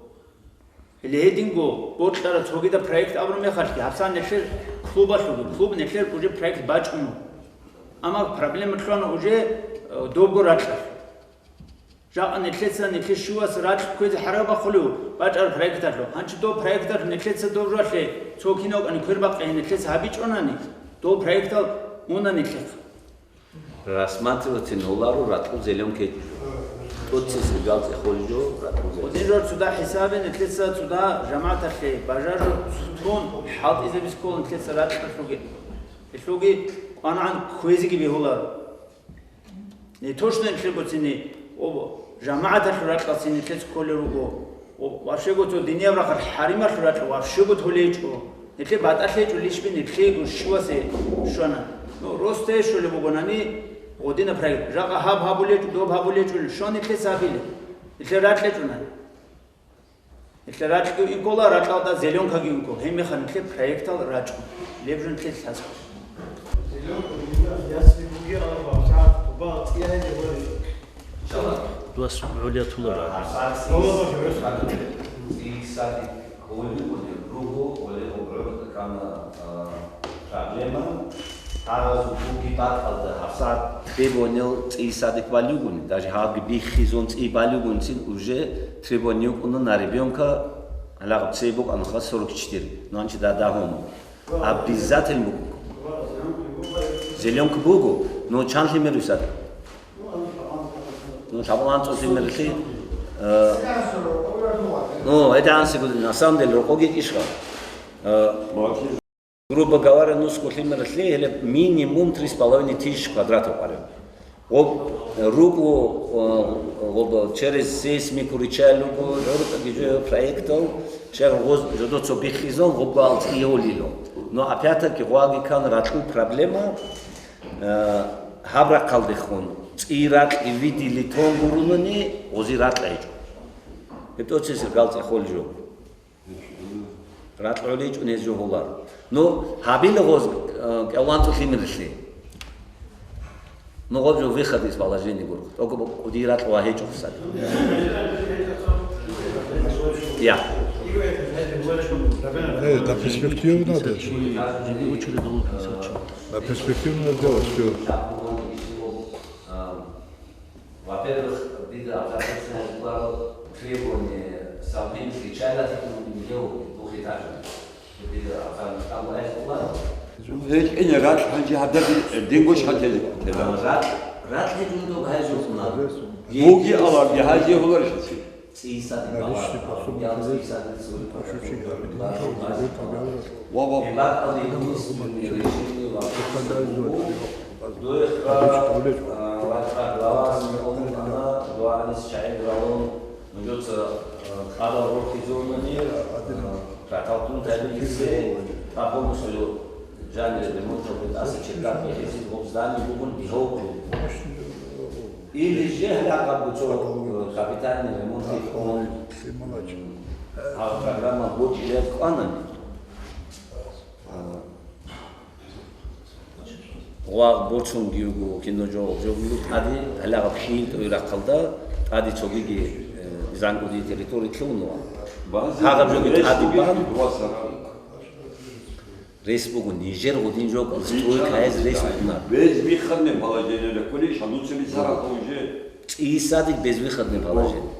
Гьеле гьединго бокьараб цогидаб проект абураб мехалъги, гьабсагӀат нилъер клубалъулги, клуб нилъер уже проект бачӀун буго. Амма проблема лъугьана уже, э, добго ракьалъ. Жакъа нилъеца нилъер щивас ракь кквезе хӀаракь бахъулев бачӀараб проекталъул. Гьанчи доб проекталъ нилъеца доб жоялъе цо киналкӀани квербакъи нилъеца гьабичӀонани, доб проектал уна нилъехъ. Рассматривать гьунару ракьул зеленка тӀоцебесеб галцӀи холел жо ракьул зеленка. Гьедин жо цуда хӀисабе нилъеца цуда жамагӀаталъе бажаржо тун хӀалтӀизабизе ккола нилъеца ракьалъуги. Гьелъулги кӀванагӀан кквезеги бегьуларо. Не то что нилъер буцини, о, жамагӀаталъул ракьалъе нилъеца кколел руго. О, вообще-го цо динияб рахъалъ хӀарималъул ракьа вообще-го толечӀо. Нилъер батӀалъечӀо лишби нилъего щивасе щвана. Ну, росте щолеб бугонани, гъодина проект. Жакъа гьаб гьабулечӀо, доб гьабулечӀо, щван нилъеца гьабилеб. Нилъер ракьечӀунани. Нилъер ракьги инкола, ракьалда зеленкаги инкола. Гьебмехалъ нилъер проектал рачӀун. Леб жо нилъер лъазаб. Зеленка, ясли буги, ала бабса, ба, цӀияй, Иншалла. Дос гӀолиятулара. ЦӀийсадик гьолюгунеб руго, гьолеб гӀуртӀ ккана, а, проблема. Гьаразул буги бакӀалда гьабсагӀат требованиял цӀийсадик балюгуни, даже гьабги биххизун цӀий балюгунцин уже требование йукӀуна на ребёнка, гьалагъаб цей букӀанаха сорок четыре, ну, анчи да дагьун. Обязательно буго. Зеленка буго, но чан лъимер висад? Ну, лъабалан цо лъимерлъи, э, ну, это анси гуди, на самом деле, рокъоги ишха. Э, грубо говоря, нусго лъимерлъи, или минимум три с половиной тысячи квадратов къварев. Гъоб, э, руго, э, гъоб через сейсмику ричалуго, гӀуртӀаги жо проектал, чер гъоз жодоцо биххизал, гъобго алцӀи йолило. Но опять-таки гъваги кан ракьул проблема, э, гьаб рахъалдехун, цӀий ракь видили тон гурунани, гъози ракь гьечӀо. Гьеб тӀоцесир галцӀи холел жо. Ракь гӀоличӀун гьез жо гьолар. Ну, гьабила гъоз, э, кӀалван цӀулъи мирилъи. Ну, гъоб жо выход из положения гуро. Только кӀуди ракь ва гьечӀо хъсад. Я. Э, это перспективно даже. На перспективное дело всё. Во-первых, дида абзацалъ гьабуларо требование совместный чайлази кун гьев двухэтажный. Дида абзацалъ гьабуларо. ГьечӀин ракь гьанже гьаб динго шхатели кутела. Ракь, ракь гьечӀун доб гьайжухъ на. Буги аларги гьайже гьуларищ гьанчи? Наличный пособник. Ва, ва. Нужеца, э, кьабал рохизурнани, э, каталтун табиисе, по полностью жанре ремонт, аса чердак бихиси, гъоб здание бугун бигьов. Или же гьалаб буцо, э, капитальный ремонт икъун, гьаб программа бочӀилеб кӀванани. Гъвагъ борцунги юго, кино жо-, жо-, юго тӀади, гьалагъаб хил тӀой рахъалда, тӀади цогиги, э, занкӀуди территория лъугьунуа. Гьагъаб жоги тӀади бан. Рес буго, нижер гъудин жо, стройка гьез рес бугуна. Безвыходное положение, кулиш, а ну цели саратов уже. ЦӀийсадик безвыходное положение.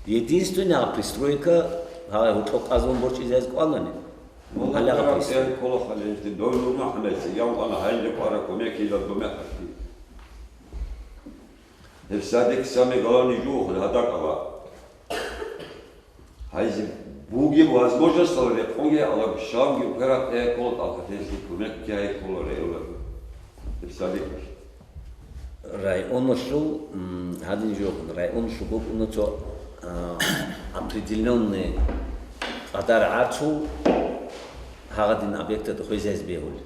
Единственное, а пристройка, гьа, гьоркьоб къазун борчӀизайз кӀванани. Гьале гьаб гьесие. Ккола хъалилъе, дов нур МухӀаммадица, ян ана гьайиле кӀвара кумекила думехалъи. Гьеб садик самый главный жугьун гьадакӀала. Гьайзе бугеб возможностал рекъонги гьалаб, щалги укараб гьекъола, тӀалхӀателъи кумекги гьайкъола регӀула. Гьеб садик. Районалъул, м, гьадин жо, районалъул букӀуна цо, а, определённый къадар гӀарцул гьагъадин объектада хвезайзе бегьулеб.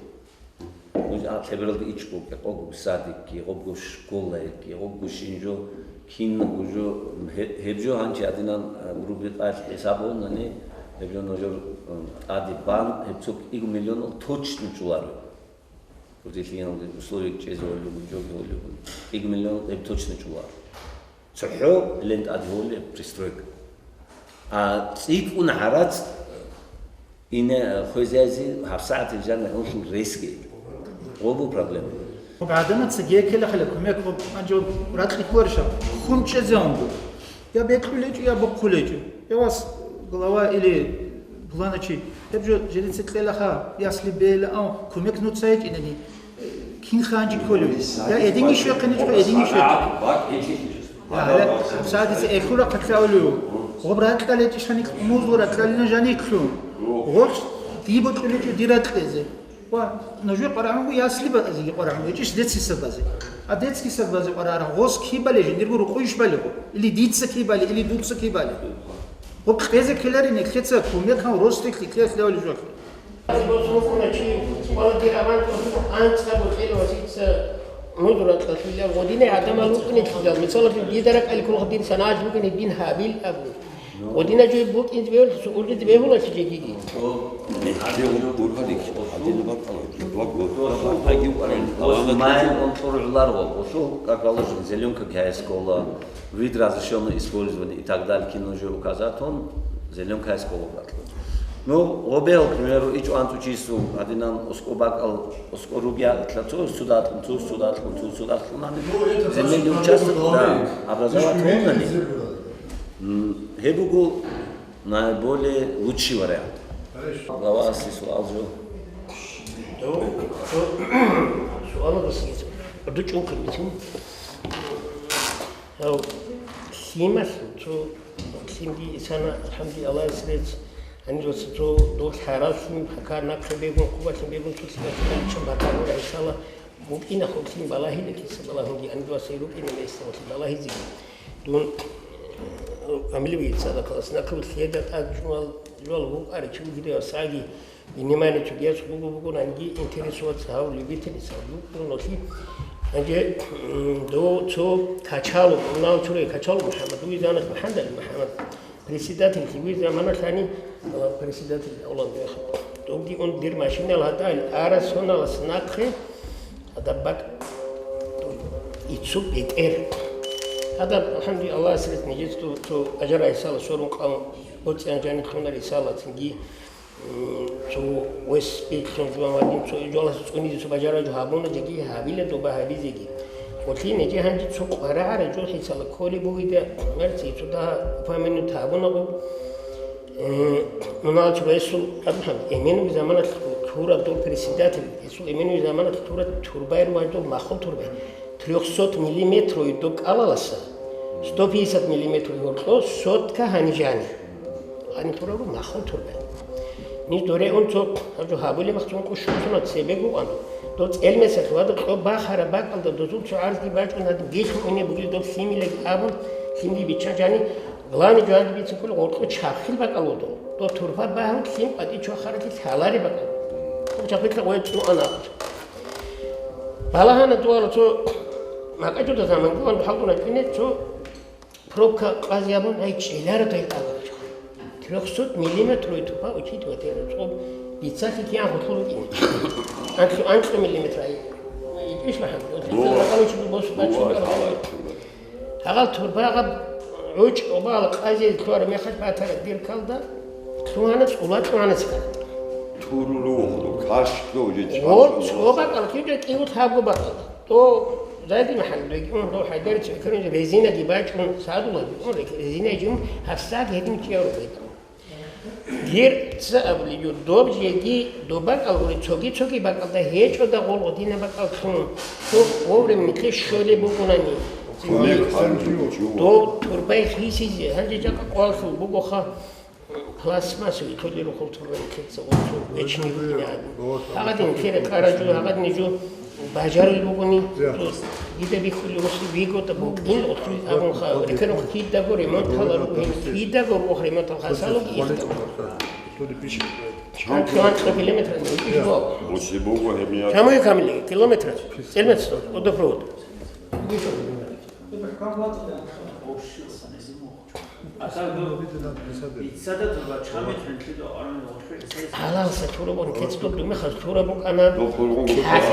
Гьеб лъебералда ичӀго кӀикъого садикги, гъобго школайги, гъобго щинжо, кинабго жо, гьеб, гьеб жо гьанже гьадинан, а, рубрикаялъ хӀисаб гьабунани, гьеб жо нужер, м, тӀаде бан, гьеб цо кӀиго миллионал точно чӀоларо. Курдилъиялги условия чӀезе гьолеб, жоги гьолеб, кӀиго миллион гьеб точно чӀоларо. ЦохӀо лентӀаде гьолеб пристройка. А цӀикӀкӀун гӀарац ине хвезайзе гьабсагӀатил жанна гьунлъул ресги. Гъобу проблема. ГӀадамаца геккелахъила кумек гьаб-, гьанже ракьи кколарищ, хун чӀезегӀан буго. Я бекьулечӀо, я бухъулечӀо. Я вас глава или пуланачи, гьеб жо жидеца кьелаха, ясли бейла, ан кумек нуца гьечӀинани, кин ханжи кколев? Я эдинги щвехъиничӀо, эдинги щвехъи. Я, гьабсагӀатица эхура хъалъавулев. Гъоб ракьалечӀищани музул ракьалина жаниклъун. Гъолъ дибокьулечӀо дир ракьезе. Ва нужер къварагӀунго ясли базеги къварагӀун гьечӀищ детский сад базе. А детский сад базе къварагӀараб гъос кибали жиндирго рукъуйищ балигъо? Или дица кибали, или дуца кибали? Гъоб кьезе ккелари нилъеца кумекан ростеклъи ккеялъ левали жо. Босрукъуначи, валаги раман анцӀаб бутӀил васица мудура кьалъилар гъодине гӀадамал рукӀунетлъидал, мисалалъе, дида ракӀалъ кколха дир санагӀалъ букӀине дин гьабил абун. Гъодина жо букӀинзе бегьулъ, сугӀуллизе бегьуласи жегиги. Майин он тӀургӀуларго, босул, как положено, зеленка каяскола, вид разрешённого использования и так далее, кин нужер указать он, зеленка каяскола бакьлу. Ну, гъобегьал, к примеру, ичӀо анцӀучису, гьадинан оскӀо бакӀал, оскӀо ругьа, цо судалъун, цо судалъун, цо судалъун, земельный участок, да, образовать гьунани. М, гьеб буго наиболее лучший вариант. Главасе суал жо. Дов, дов, суалалдаса гьечӀо. ГӀодов чӀун кколеб бицин. Гьав, лъималъун цо, лъимги исана, алхӀамдулиллагь, Аллагьас рецц, гьаниб вацасул дов лъараллъун, хакар нахъе бегун, хъубалъун бегун, цо лъималъун чӀун батарул гӀисала, букӀина хъублъин балагьила киса балагьунги, гьаниб васай рукӀина места валъи балагьизеги. Дун, э, фамилия бугеб цадахъ, аснахъе лъеда тӀад чӀумал жуал вукӀарав чи вугидав саги, внимание чугес буго буго, нанги интересоваться гьав любительница буго, нолъи. Гьанже, м, до цо Качалов, унал чуре Качалов МухӀаммад, дуе занах МухӀаммад МухӀаммад. Председатель хивир замана лъани, ала председатель авлан веха. Довги он дир машинал гьатӀа, ара соналас нахъе, гьадаб бакӀ ицу бетӀер. Гьадаб, алхӀамдулиллагь, Аллагьас рес нижецӀго цо ажар гьайсала сорун къавм боцӀиан жаниклъунар гьайсала цинги, м, цо вес бетлъун жуан вадин цо ижвалас цӀунизе цо бажараб жо гьабуна жеги гьабила доба гьабизеги. Къулъи неже гьанже цо къварагӀара жо хӀисала кколеб бугида, мерци цо дагьа упомянуть гьабунагу. Э, муналчи гьесул абухъан, эменуги заманалъ тураб дол председатель, гьесул эменуги заманалъ тураб турбай ругьай дол махул турбай. Трёхсот миллиметровый доб кӀалаласа, сто пятьдесят миллиметровый гьоркьо сотка гьанижани. Гьаниб тураб руго махул турбай. Ниж доре ун цо гьабулеб махцун къушун цуна цебе гугъан. Дол цӀелмесалъ вада кьо бахара бакӀалда дозул цо гӀарзги бачӀун гьадин, гихьун ине бугил доб лъимилаги абун, лъимги биччан жани, Главный жугьаби бицинкъули гъоркьо чахил бакӀал вуго. Дов турпа багьун лъим къватӀи чохаралъе лъалареб бакӀал. Гъоб чахилъа гъой цӀуана. Балагьана дуала цо макьачӀуда заман гугъан хӀалгуна кӀине цо пробка къази абун гьай чӀелара дай къаларчӀо. Трёхсот миллиметровый турпа учить ватера цо бицалъи киян хутлу рукӀине. Анкьу, анкьу миллиметр ай. Итиш махӀамад. Бо. Бо, бо, бо. Гьагъал турбагъаб гӀучӀ обал къазе лъугьараб мехалъ батараб диркалда лъугьана, цӀула лъугьана цӀикӀкӀараб. Турулухъ, кашго уже. Гъо, чӀвазаб цо бакӀал кивда кӀиго лъабго бакӀал. То Зайди МахӀаммад регион, то ХӀайдарицев экранин резинаги бачӀун, садулаги ун, резинаги ун, гьабсаги гьедин кияв ругел. Дир цо абулеб жо, доб жеги доб бакӀал гури, цоги-цоги бакӀалда гьечӀода гъолго дина бакӀал лъун, цо вовремя нилъе щолеб бугунани. Доб турбай хисизе, гьанже жакъа къваллъул бугоха, пластмассовый толерухъул турбай нилъеца гъолцо вечни букӀине гӀадин. Гьагъадин кире къараджу, гьагъадин жо бажарулеб бугони, дида бихьулеб бугони, вигода букӀин, абунха, рекерухъ кидаго ремонт гьалар бугин, кидаго рух ремонт гьалха салуги ихтар. Чан километр? Буси буго гьеб я. Чамуй камили километр? Цельмецо, водопровод. Гьалалса турабун кецӀдул думехалъ тураб букӀана.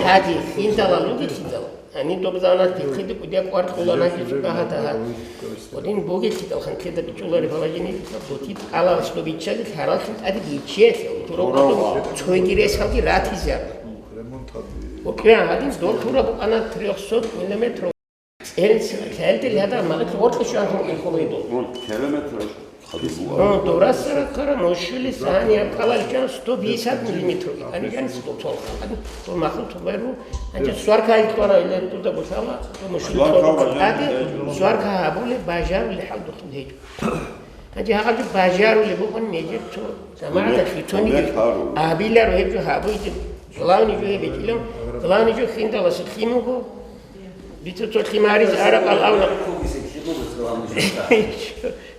Гьади, хиндала лугитидал. Гьаниб доб занат дихъиде кӀудияб кӀвар кьула наги цӀукӀа гьада гьад. Гьадин бугелъидал ханкеда бичӀчӀулареб гьалагьине, дутиб кӀалалас доб биччазе лъараллъин тӀаде биччеялъе, турав гьадин цойги ресалги ратизе абун. Букьа гьадин доб тураб букӀана трёхсот миллиметров. ЦӀерин лъаялде лъада макьилъ гъоркье щван хӀукму хъулуйдул. Километр хадуб бугӀа. Дураса рахъара мушулис гьаниб кӀалалчан сто пятьдесят миллиметров. Гьаниб гьаниб сто цолха. Гьаниб цо махлу тубару. Гьанчи сварка гьайкьвара, или туда бусала, то мушулис. Сварка гьабулеб бажарулеб хӀал духун гьечӀо. Гьанчи гьагъаб бажарулеб букӀун нижер цо заманалъ цониги абиларо гьеб жо гьабуйги. Главный жо гьеб гьечӀилан, главный жо хиндаласе лъим буго. Дица цо лъимаризе арал авна.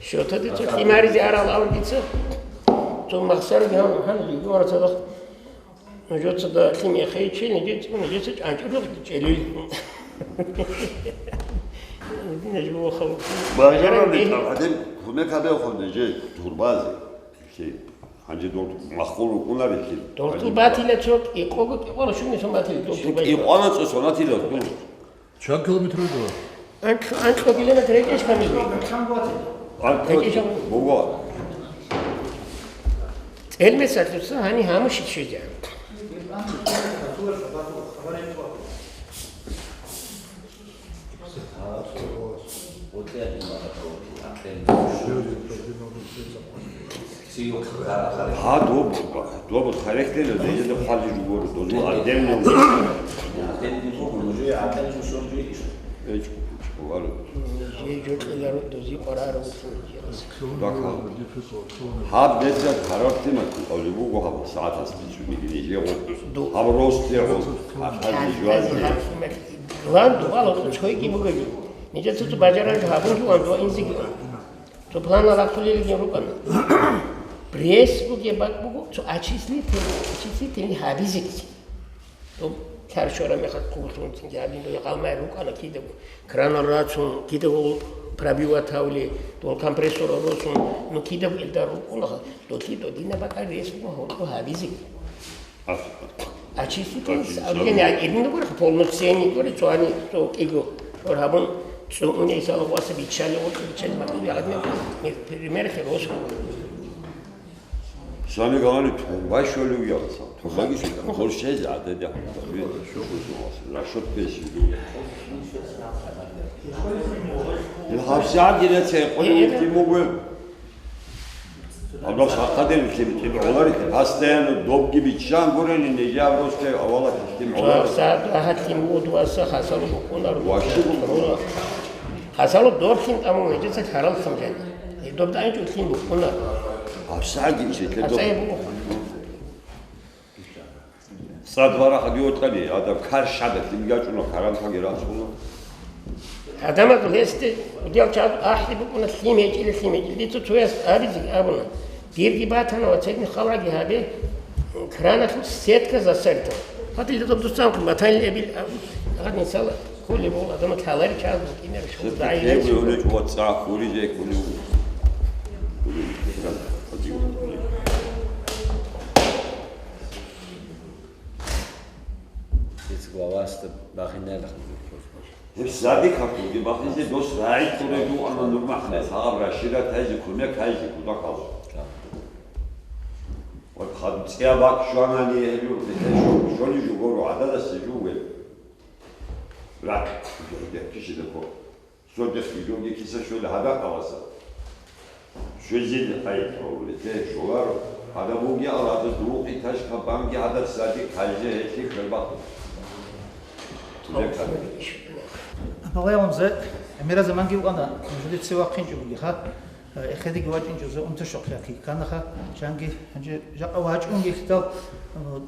Шотаде цо лъимаризе арал авна дица. Цо махсараги гьан, гьан, гьигьуара цадахъ. Нужеца да лъим яхъейчи, нижеца, нижеца чӀанчӀурухъ чӀелил. Ниж буго халкъ. Бажаралде гьадин, кумек гьабеухъун нижер турбазе. Гьанже дол маххул рукӀунари. Дол батила цо кӀикъого кӀикъола шуни сон батила дол турбазе. КӀикъола цо сонатила. Чан километр дова? Анкь-, анкьго километр гьечӀищ гьаниб? Анкьго. ГьечӀищ гьаниб? Буго. ЦӀелмесалъуса гьани гьамушит щвезегӀан. Гьа, доб, доб тарихлъила, дезда хъвалеб жо гуро, дозул отдельно. Жо-, жо кьеларо, дози къварарав. Гьаб бецад гьарар лъимат кколеб буго гьаб сагӀатас бицунеб жо. Гьаб росте гьаб, ахазе жуазе. Глан дугӀал цойги бугеб. Нижеца цо бажаран гьабун жуан дуа инзиги. Цо планал рахъулелги рукӀана. Пресс бугеб бакӀ буго, цо очиститель, очистительный гьабизеги. Доб лъар щвараб мехалъ хъублъун цинги гьабин, дой гъалмай рукӀана кидаго. Кранал рацун, кидаго пробивать гьавли, дол компрессорал росун, ну кидаго илда рукӀунаха, долъи додина бакӀа рес буго гьоркьо гьабизеги. Очиститель, очиститель, я, ирнигур полноценный гури, цоани, цо кӀиго, шор гьабун, цо уни исала васа биччали, вот биччали, ма, я, пример херос. Сами гавани турба щолев ялса, турбаги щолев, гъорщез гӀадада, рашот бесилу. Ил гьабсагӀат гиреца къоли витимугу. Абдал сахадер витим, тӀибгӀулари, постоянно добги биччан гурени, нижа росте авала тӀибгӀулари. СагӀат ахӀатлъи мугу дуаса хасалу букӀунар. Ваши букӀуна. Хасалу дорхин тӀамун гьечӀеца лъарал самжани. Доб дайчӀулъин букӀуна. ГьабсагӀаги ишетлъе доб. ГьабсагӀи буго. Цад вара хадиотӀаби, адам кар шадалъин гачӀуна, карамтаги рацӀуна. Адамаз гьесде удиял чагӀаз ахӀи букӀуна, лъим гьечӀила, лъим гьечӀила. Дица цояс абизе абуна. Дирги батана ва цедни халаги гьабе, краналъул сетка засаритал. Гьадин доб дусан батанил эбил абун. Гьадин сала. Хулеб адамат лъаларичӀел букӀинар шул. Сетка дагӀи ккеги гьечӀо. ГьулечӀ ва цӀа хуризе хулев. Ец главаста бахинелахъ. Гьеб саби какуги бахизе дос рагӀи ккурегу, амма нурмахъне сагъаб рашира тайзе кумек гьайзе кудахъал. Ва хадуцӀия бакӀ щванани гьелъул бетӀер шо-, шони жугоро, гӀададаса жугел. Рахъ, жугьдехъ кишида ккола. Сордехъ жугьги киса щвела гьадакъаласа. Щвезил гьай, гьавулете, шоларо. Гьадаб бугеал, гьадаб духъи ташкабанги гьадаб сади калже гьелъи хӀурбат. Балагьун зе, гӀемера заманги вукӀана, нужеде цевахъинчӀо бугеха, эхедеги вачӀинчӀо зе унташухъ яхъи кканаха, жанги гьанже жакъа вачӀунги хитал,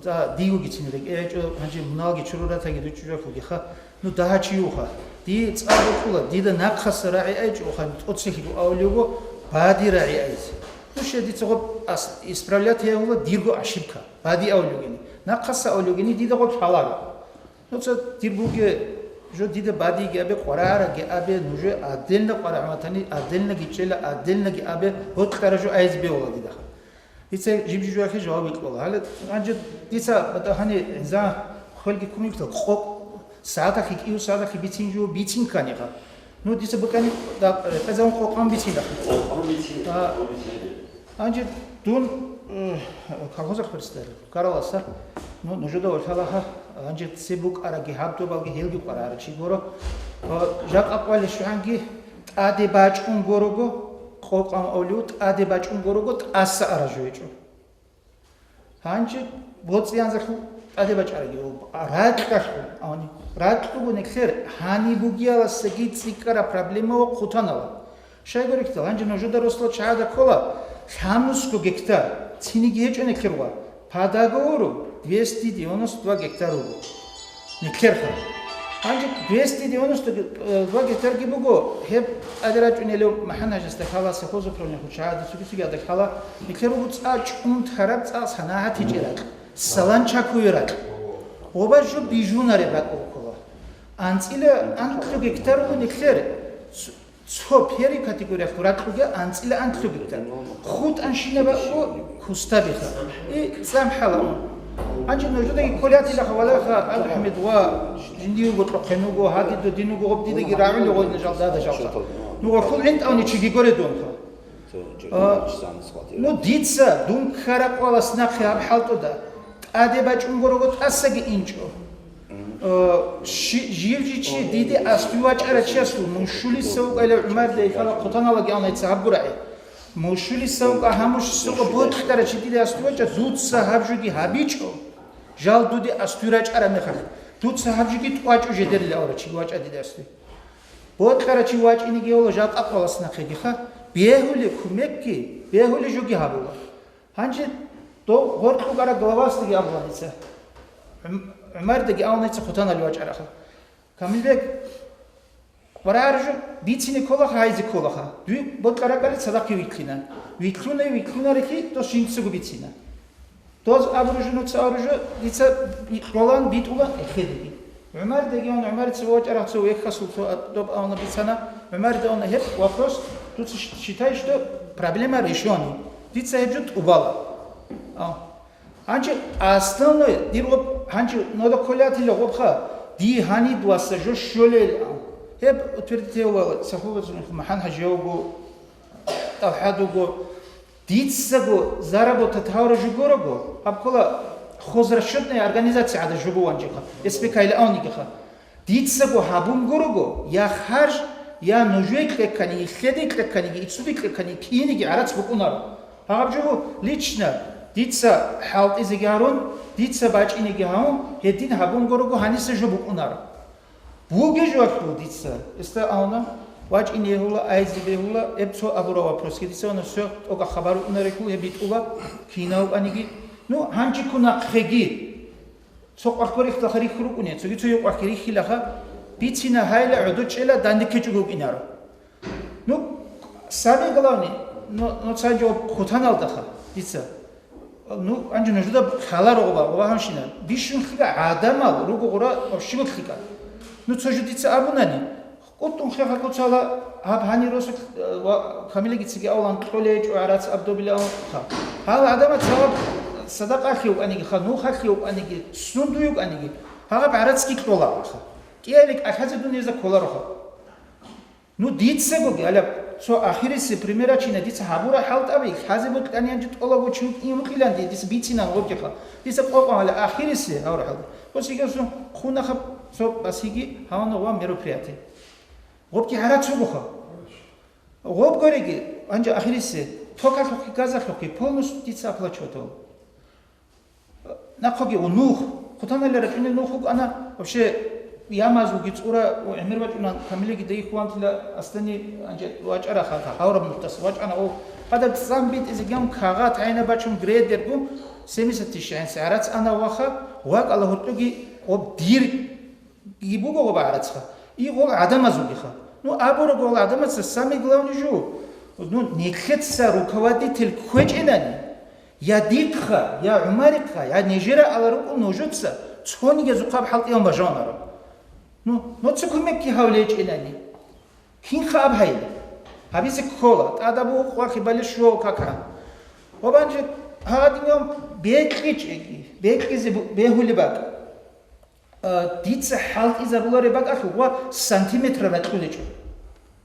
цӀа дигугицин рекӀечӀо, гьанже муналги чуруратаги дучӀужахъугеха, ну дагьа чи юха. Ди цӀа букӀула, дида нахъаса рагӀи айчӀо, хан тӀоцехьиго авлиего, бади рагӀи айзе. Ну, щай дица гъоб ас-, исправлять гьавула дирго ошибка, бади авлугени. Нахъаса авлугени дида гъоб лъаларо. Нуца дир буге, жо дида бадиги абе, къварагӀараги абе, нужее отдельно къварагӀматани, отдельноги чӀела, отдельноги абе, гьоркьара жо айз бевала дидаха. Дица жиб-жиб жоялъе жаваб бикьула. Гьале гьанже дица батӀа гьани гӀинза хвелги кумекла къо-, сагӀаталъе, кӀиго сагӀаталъе бицин жо бицин кканиха. Ну, дица букӀани да-, къезавун къокъан бицин дахъи. Къокъан бицин, А, къокъан бицин. Гьанже дун, э, колхозахъ представитель ккараласа, ну, нужеда валъалаха, гьанже цебе букӀараги гьаб добалги гьелги къварагӀара чи гуро. Ва жакъа къвалищ гьанги тӀаде бачӀун горого, къокъан авлиу тӀаде бачӀун горого, тӀаса ара жо гьечӀо. Гьанже боцӀиянзалъул тӀаде бачӀараги, ракьалъул, ани, ракьуго неклъер гьаниб бугияласаги цӀикӀкӀараб проблема ва хъутанала. Щайгурелъул, гьанже нужеда росла чагӀада ккола лъабнусго гектар, цинги гьечӀо неклъер ва, по договору двести девяносто два гектар руго. Неклъерха. Гьанже двести девяносто два гектарги буго, гьеб тӀаде рачӀунелев МахӀан-хӀажасда хала, совхоз управление хучагӀаде цоги-цоги ада хала, неклъер руго цӀа чӀунтараб, цӀа санагӀат гьечӀеб ракь, саланчакове ракь. Гъоба жо бижунареб ракь букӀула. АнцӀила анлъго гектар руго неклъер. Цо первый категориялъул ракьуги анцӀила анлъго гектар. ХутӀанщинаб бакӀго кустабиха. И цӀам хӀалаун. Гьанже нужедаги кколятилаха валаха, АбдулхӀамид, ва жиндиего кьохъен вуго, гьадидо дин вуго, гъоб дидаги рагӀули гъойна жал дада жалха. Ну гъолъул гӀинтӀавни чиги горе дунха. А, ну, дица дун ккараб къвалас нахъе гьаб хӀалтӀуда тӀаде бачӀун горого тӀасаги инчӀо. Э, щи-, жив жичи диде астуй вачӀарав чиясул мушулиса вукӀайла ГӀумарда ихала хъутаналаги ана гьеца гьабгурахӀе. Мушулиса вукӀа гьамуш сука бокьарав чи диде астуй вачӀа, дуца гьаб жоги гьабичӀо. Жал дуде астуй рачӀараб мехалъ, дуца гьаб жоги тӀвачӀо жедерила авра чи вачӀа диде астуй. Бокьарав чи вачӀинеги гьола жал тӀакъвалас нахъегиха, бегьулеб кумекги, бегьулеб жоги гьабула. Гьанже дов гъоркь вукӀарав главасдаги абула дица. ГӀум-, ГӀумардаги абуна дица хъутаналъ вачӀарахъа. Камилбек, къварагӀараб жо бицине кколаха, гьайзе кколаха. Дуе бокьараб ракӀалде цадахъе вилълъина. Вилълъуна, вилълъунарелъи дос жинцаго бицина. Доз абуру жо, нуца абуру жо, дица кьолан битӀула эхедеги. ГӀумардаги абуна, ГӀумарица вачӀарахъа цо вехьасул цо доб абуна бицана. ГӀумарда абуна, гьеб вопрос, дуца щ-, считай, что проблема решённый. Дица гьеб жо тӀубала. А. Гьанже основной дир гъоб, гьанже нода кколятила гъобха, ди гьанидваса жо щолел. Гьеб утвердить гьавула Сахулазул МахӀан-хӀажи вуго, ТӀалхӀад вуго, дицаго заработать гьавра жо горого, гьаб ккола хозрасчетная организация гӀада жо бугӀанчӀеха, СПК-ила авнигиха. Дицаго гьабун гурого, я харж, я нужее кьеккани, илъеде кьекканиги, иццуде кьеккани, киниги гӀарац букӀунаро. Гьаб жо лично дица хӀалтӀизеги гьарун, дица бачӀинеги гьавун, гьедин гьабун гурого гьаниса жо букӀунаро. Бугеб жо гьаб дица, эста авна, вачӀине гьула, айзе бегьула, эб цо абура вопросги дица, вана, всё, тӀокӀа хабар унареклъу, гьеб битӀула, кинав аниги, ну, гьанжи ккун нахъеги. Цо къварккварихъ дахъа рихьу рукӀуне, цоги цо юкъахъе рихьилаха, бицина гьайла гӀодор чӀела дандеккечӀого вукӀинаро. Ну, самое главное, но, но цан жо хутаналдаха, дица. Ну, анжи нужда халаро гъоба, гъоба гьаншина. Бищун хига гӀадамал руго гъура общего хига. Ну, цо жо дица абунани, КъутӀун хехъа куцала гьаб гьанир росулъ, э, ва Камилагицаги авлан кьолей чӀугӀарац абдобилаунха. Гьал гӀадамаца гьаб садакъалъи вукӀаниги, ха, нухалъи вукӀаниги, сундуй вукӀаниги, гьаб гӀарацги кьолаха. КӀиялик ахӀазе дун гьезда кколароха. Ну, дицагоги, гьалаб цо ахириси примера чина дица гьабура хӀалтӀаби, хӀазе бутӀани гьанже тӀолаго чи вукӀин вукӀилан дица бицинан гъобдиха. Дица къокъ гьала ахириси гьавра хӀалтӀа. Ос йигасун хъунахъаб цо басиги гьавана ва мероприятие. Гъобги гьарацугоха. Гъоб гореги, гьанже ахирисе, Токалъухъе, газалъухъе полностью дица оплачивать гьабула. Нахъоги нух, хъутаналда рачӀунел нух вукӀана, вообще ямазулги цӀура, гӀемер бачӀуна, камилиги дайихъ вантила, аслани анже вачӀара хата, гьавраб нухдаса вачӀана, о, гьадаб цӀан битӀизе гьан кагъат гӀайна бачун грейдерго, семьдесят тысяч гӀенси гӀарац ана ваха, вакӀала гьоркьоги, о, дир Гьеб буго гъоб гӀарацха, и гъол гӀадамазулгиха. Ну, абураб гъол гӀадамаца самое главное жо, ну, нилъеца руководитель кквечӀинани, я дихъа, я ГӀумарихъа, я нижера ала рукӀун нужеца цонигезухъаб хӀалтӀиян бажанаро. Ну, нуца кумекги гьавлечӀинани. Кинха аб гьайла? Гьабизе ккола, тӀадаб гьукъуахъе бале щуал кака. Ва банже гьадинав бекьичӀеги, бекьизе бу-, бегьулеб бакӀ. А, дица хӀалтӀизабулареб бакӀалъугъ ва сантиметр ракьулечӀо.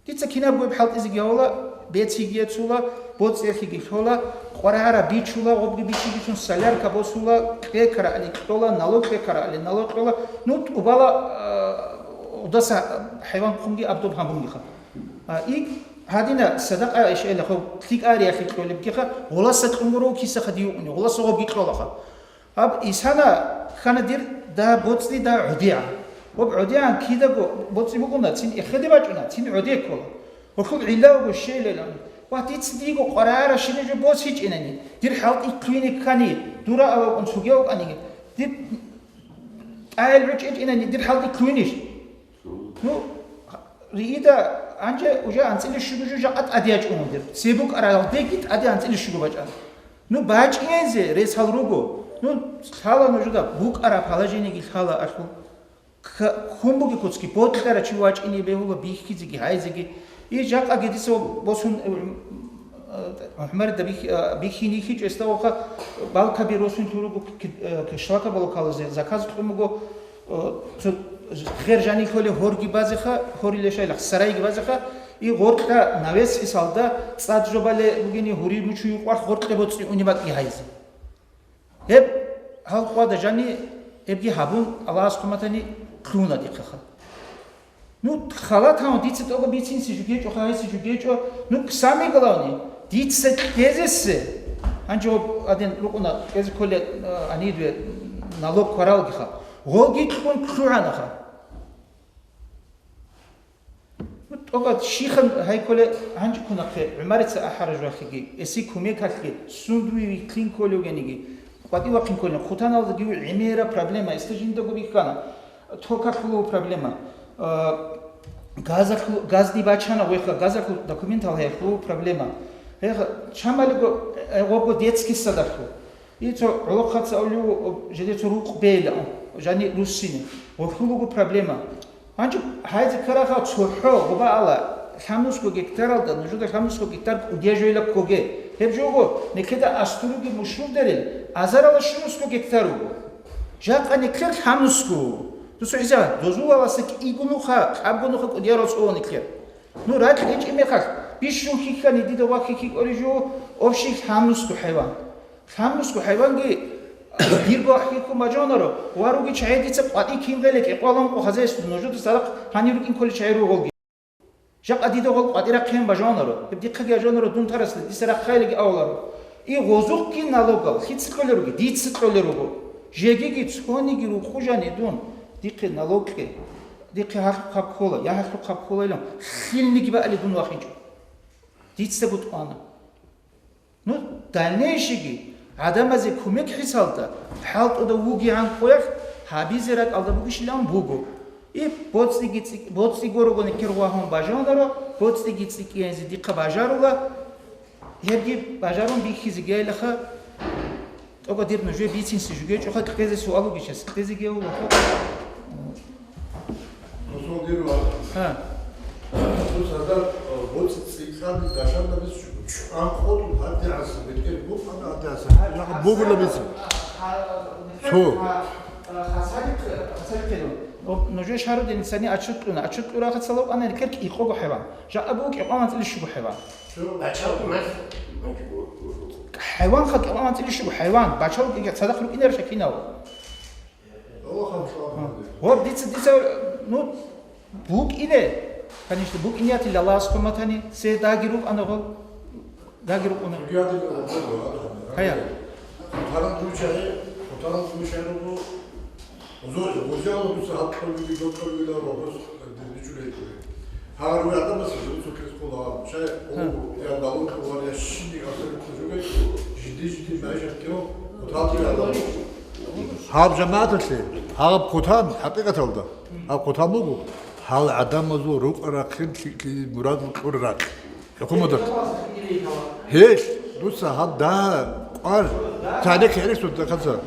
Дица кинаб гьеб хӀалтӀизеги гьавула, бецигияцула, боцӀиялъеги лъола, къварагӀара бичула, гъобги бичигицун солярка босула, кьекара али кьола, налог кьекара али налог кьола, ну, тӀубала, а, удаса хӀайван хъунги абдуб гьабунгиха. А, и гьадина садакъа ишайла хъо лъикӀариялъе кьолебгиха, гъоласа кьунгуро кисаха диюкъуни, гъоласа гъобги кьолаха. Гьаб Исана ккана дир дагь боцӀи дагь гӀодигӀан. Гьаб гӀодигӀан кидаго боцӀи букӀуна, цин эхеде бачӀуна, цин гӀоде ккола. Гьоркьоб гӀилла вуго щейилан. Ва дица диего къварагӀара щиб жо босичӀинани, дир хӀалтӀи кквине ккани, дура авакъун цугев вукӀаниги, дир тӀаял гӀучӀичӀинани, дир хӀалтӀи кквинищ? Ну, риида анже уже анцӀила щуго жо жакъа тӀаде ячӀун вугеб. Цебукъаралдеги тӀаде анцӀила щуго бачӀана. Ну, бачӀинзе рес гьал руго. Ну, лъала нужеда букӀараб положениеги лъала алъул. К-, ккун бугеб куцги, бокьарав чи вачӀине бегьула бихьизеги гьайзеги. И жакъаги дица босун, э, э, ГӀумарда бихь-, э, бихьинихьичӀо, гьесда ваха балкаби росун лъуруго к-, э, кишлака балкалазе заказ кьун буго, э, цо хер жанихьоли гьорги базеха, гьорилешайла сарайги базеха, и гъоркьа навес исалда цӀад жобале бугени гьури мучу юкъвар гъоркье боцӀи уни бакӀи гьайзе. Гьеб гьал къвада жани, гьебги гьабун, Аллагьас хъуматани лъугьуна дихъаха. Ну, халат гьавун, дица тӀоба бицинси жугечӀо, хагьиси жугечӀо. Ну, самое главное, дица кьезесе, гьанже гьоб гьадин рукъуна, кьезе кколе, а, гьанидве налог кваралгиха. Гъоги кьун лъугӀанаха. Ну, тӀоба щихъан гьай кколе гьанже кунахъе, ГӀумарица ахӀараб жуахъеги, эси кумекалъги, сун дуе вилълъин кколевгениги, къватӀи вахъин кколин, хъутаналдаги гӀемераб проблема, эсда жиндаго бихьана. Токалъулав проблема. А, газалъу-, газди бачана веха, газалъул документал гьелъул проблема. Гьеха, чамалиго, э, гъобго детский садалъу. И цо гӀолохъаца авлу, жеде цо рукъ бейла, жани руссине. Гъолъулого проблема. Гьанчо гьайзе ккарахъа цохӀо, гъоба ала, лъабнусго гектаралда, нужеда лъабнусго гектар кӀудияжойла ккоге. Гьеб жого, некеда астуруги мушурдерил, азарала щунусго гектар руго. Жакъа никлер лъабнусго. Дусу гьеза, дозулаласа кӀигунуха, кьабгунуха кӀудиярал цӀоло никлер. Ну, ракь гьечӀеб мехалъ, бищун хьихьани дида вахъи хьикӀори жо, общий лъабнусго хӀайван. Лъабнусго хӀайванги дирго ахӀи хьихьун бажанаро, ва руги чагӀи дица къватӀи кин гъеле кӀекъваланкъо хазяйство, нужеда цадахъ гьанир рукӀин кколел чагӀи ругелги. Жакъа дида гъол къватӀирахъин бажанаро, гьеб дихъаги ажанаро дун тараслъи, дица рахъайлаги авларо. И гъозухъги налогал, лъица кьолел руги, дица кьолел руго. Жегиги цониги рукъужани дун, дихъе налог кье, дихъе гьалъухъаб ккола, я гьалъухъаб кколайилан, лъилниги баали дун вахинчӀо. Дицаго тӀана. Ну, дальнейшийги гӀадамазе кумек хӀисалда, хӀалтӀуда вугигӀан къоялъ гьабизе ракӀалда бугищилан буго. И боцӀиги цӀи-, боцӀи горогони кир вагьун бажанаро, боцӀиги цӀикӀкӀиянзе дихъа бажарула, гьебги бажарун бихьизе гейлаха, тӀоба дир нужее бицинси жугечӀоха, кьезе суал бугищас, кьезе геулаха. Мусулман дир ва Гьа. Су садар, э, боцӀи цӀикӀкӀад дашарда бис чӀван къотӀун гьадигӀанса бетӀер букӀана гьадигӀанса. Жагъа бугуна бицин. Цо. Нужее шагьрудин цани отчет кьуна. Отчет кьурахъа цалаб ана кер кӀикъого хӀайван. Жакъа буго кӀикъван анцӀила щуго хӀайван. Бачал мас. ХӀайван ха кӀикъван анцӀила щуго хӀайван. Бачал цадахъ рукӀинар шакинав. Гьоб дица, дица, ну, букӀине, конечно, букӀине ятила Аллагьас хъуматани, се даги рукӀана гъо. Лагерь къуна. Хая. Хутаран дучаги, хутаран дучаги. Узо, узо дуца хатӀулги, докторги ла вопрос дирбичулейкури. Гьар руй адамас жуцу кескула, чай, Гьа. О, я балука вар, я шинник абсолютно жугай, жиди-жиди майшат киро, хутаран адам. Гьаб жамагӀаталъе, гьаб хутан, хӀакъикъаталда, гьаб хутан буго, гьал гӀадамазул рукъа рахъин лъикӀлъи мурадул кьур ракь. ХӀукуматалъ. Гьелъ, дуца гьаб дагьа къвар, цадехъ гьересун дакъаца.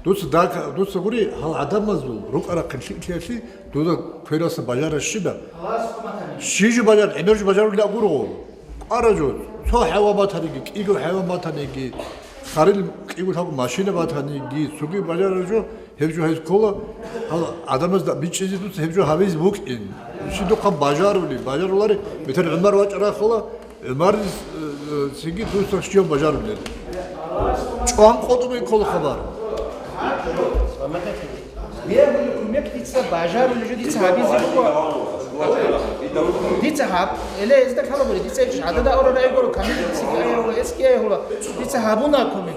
Дуца дагь-, дуца гури, гьал гӀадамазул рукъа рахъин лъикӀлъиялъе дуда квераса бажаращиба? Щижу бажар, гӀемержу бажарула гургъу. Къара жо, цо хӀайван батаниги, кӀиго хӀайван батаниги, харил кӀиго лъабго машина батаниги, цоги бажарара жо, гьеб жо гьез ккола, гьал гӀадамазда бичӀчӀизе дуца гьеб жо гьабизе букӀин. Щидухъа бажарули, бажарулари, бетер ГӀумар вачӀарахъула, ГӀумарис, э, э, цинги дуца щив бажарулел. ЧӀван къотӀун ккола хабар. Бегьули кумек дица бажарули жо дица гьабизе буго. Дица гьаб, эле эзда кала бури, дица иш гьадада ора райгуро, камил дица гьайгуро, эски гьайгуро. Дица гьабуна кумек.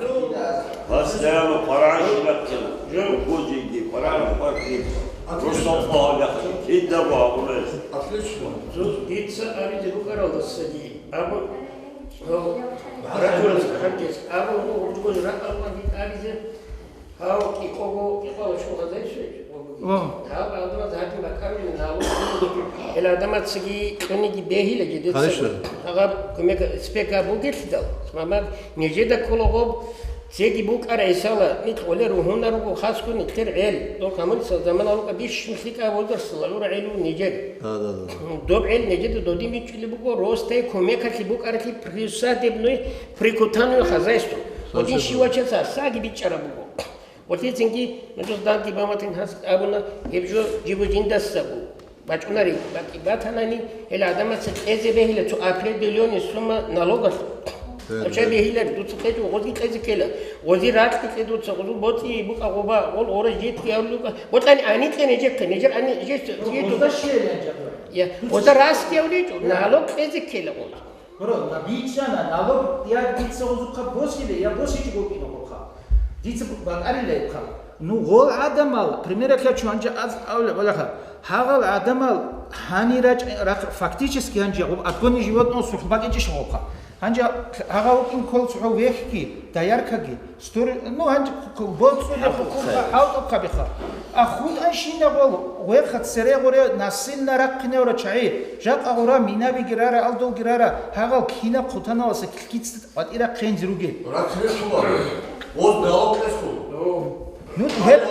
Постоянно парагӀи бахъин, жо гожиги, парагӀи бахъин. Просто пагьа бахъин, кидаго гьабулес. Отлично. Зу-, дица абизе букаралдасаги. Абу, гьо, ратурас хӀаркес. Абу, гьо, гьо, ракъалдасаги абизе. Гьав кӀикъого, кӀикъого чугъазайщи? О. Гьав гӀадамаз гьадин бакӀарулин, гьав гьел гӀадамацаги кьуниги бегьила жидеца. Конечно. Гьаб кумек спека бугелъидал, мамар нижеда кколагъоб, цеги букӀара гӀисала, микь гъоле ругьуна руго хасго никлъер гӀел. Дол гьамулсал замана рукӀа бищун лъикӀа возрастала гӀура гӀел ву нижер. Да, да, да, да. Доб гӀел нижеда додин бичӀчӀулеб буго, ростай кумекалъе букӀаралъе приусадебной прикутанную хозяйство. Гъодин щивачаса саги бичӀчӀараб буго. Гъолъецинги нужеца данде баматин гьас абуна, гьеб жо жибу жиндасабу бачӀунари, бакӀи батанани, гьел гӀадамаца кьезе бегьила цо определённый сумма налогалъ. Гьеб жо бегьилари, дуца кьечӀо, гъози кьезе ккела. Гъози ракьги кье дуца, гъозул боцӀи букӀа гъоба, гъол гъора жетги гьавлуга. Гъотлъани ани кье нижекка, нижер ани жест, жест. Гъозда щвелин жакъа. Я, гъозда расги гьавличӀо, налог кьезе ккела гъоз. Гуро, на бичӀчӀана, налог я дица гъозухъа босиле, я босичӀого вукӀине гъоркьа. Дица бакӀарилайилха. Ну, гъол гӀадамал, примералъе чуанча аз авлеб балаха, гьагъал гӀадамал гьани рачӀ-, рахъ-, фактически гьанже гъоб отгонный животного сухӀбакӀичӀищ гъоркьа. Гьанже гьагъав вукӀин ккол цохӀо вехьги, дояркаги, Стори-, ну, гьанже хъу-, боцӀулеб хӀукумка, хӀалтӀухъабиха. А хутӀанщинабал гъвехъа цере гъуре насилна рахъиневра чагӀи, жакъа гъура, минабиги рара, алдулги рара, гьагъал кинаб хъутаналаса килкицӀ батӀира хъензи ругел. Рахъинесула, оз далокъесул. Ну, гьеб,